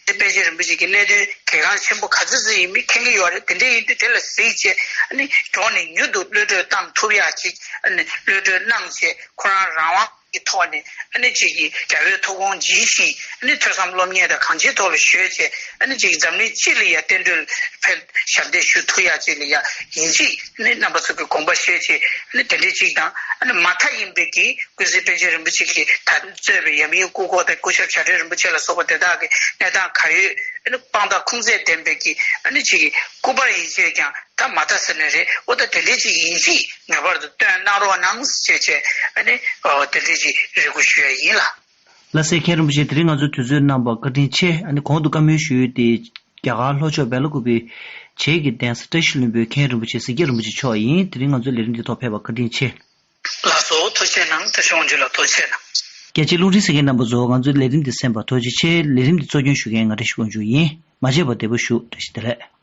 པཎ་ཆེན་རིན་པོ་ཆེ་གི་གནད་དོན་གལ་འགངས་ཆེན་པོ་ག་ཚོད་ཙམ་ཡིན་མིན་མཁྱེན་གྱི་ཡོད་རེད། དེ་འདྲ་ཡིན་དུས་དེ་ལ་གཟིགས་བྱས་ཨ་ནི་མགྱོགས་ནས་མྱུར་དུ་གློད་གྲོལ་བཏང་ཐུབ་ཡག་ཅིག་ཨ་ནི་གློད་གྲོལ་གནང་བྱས་ཁོ་རང་རང་དབང་གི་ཐོག་ནས་ཨ་ནི་ཅིག་གི་རྒྱལ་བའི་ཐུགས་དགོངས་ཇི་བཞིན་ཨ་ནི་ཐོས་བསམ་སློབ་གཉེར་དང་གང་ཅིའི་ཐོག་ལ་གཞོལ་བྱས་ཨ་ནི་ཅིག་འཛམ་གླིང་སྤྱི་ལ་ཡ་བསྟན་འགྲོའི་ ཕན་ཞབས་འདེགས་ཞུ་ཐུབ་ཡག་ཅིག་ལ་ཡ་ཡིན་གཅིག་ནི་རྣམ་པ་ཚོ་གི་དགོངས་པ་བཞེས་བྱས་ནི་དེ་འདྲའི་ཅིག་དང་ནི་མ་མཐའ་ཡིན་པའི་གི་ཀུན་གཟིགས་པཎ་ཆེན་རིན་པོ་ཆེ་གིས་ད་གཙོས་པའི་ཡབ་མེས་སྐུ་འཁོར་དང་སྐུ་ཞབས་བྱ་བྲལ་རིན་པོ་ཆེ་ལ་སོགས་པ་དེ་དག་གི་གནས་སྟངས་ག་ཡོད་ནི་དཔང་རྟགས་ཁུངས་བཙན་ལྡན་པའི་གི་ནི་ཅིག་སྐུ་པར་ཡིན་ཅེས་ཀྱང་ད་མ་མཐའ་ཟེར་ནི་རེད། འོ་ད་དེ་འདྲའི་ཅིག་ཡིན་གཅིག་ངེས་པར་དུ་སྟོན་གནང་རོགས་གནང་ཞེས་བྱས་ནི་དེ་འདྲའི་ཅིག་རེ་སྐུལ་ཞུ་ཡ་ཡིན་ལ། ལགས་སེ། མཁན་རིན་པོ་ཆེ་དེ་རིང་ང་ཚོ་དུས་ཚོད་གནང་བར་བཀའ་དྲིན་ཆེ། ཨ་ནི་གོང་དུ་བཀའ་མོལ་ཞུས་ཏེ་རྒྱ་གར་ལྷོ་ཕྱོགས་བེ་ལ་ཀུ་པེ་བྱེས་ཀྱི་གདན་ས་བཀྲ་ཤིས་ལྷུན་པོའི་མཁན་རིན་པོ་ཆེ་གཟིགས་རྒྱ་རིན་པོ་ཆེ་མཆོག་ཡིན། དེ་རིང་ང་ཚོའི་ལས་རིམ་འདི་ཐོག་ཕེབས་པར་བཀའ་དྲིན་ཆེ། ལགས་སོ། ཐུགས་རྗེ་གནང་། བཀྲ་ཤིས་དབང་ཕྱུག་ལགས་ཐུགས་རྗེ་གནང་། རྒྱ་ཆེའི་རླུང་འཕྲིན་གསན་མཁན་རྣམ་པ་ཚོ། ང་ཚོའི་ལས་རིམ་འདི་གསན་པར་ཐུགས་རྗེ་ཆེ། ལས་རིམ་འདི་གཙོ་སྐྱོང་ཞུ་མཁན་ང་བཀྲ་ཤིས་དབང་ཕྱུག་ཡིན། མ་མཇལ་བར་བདེ་པོ་བཞུགས། བཀྲ་ཤིས་བདེ་ལེགས།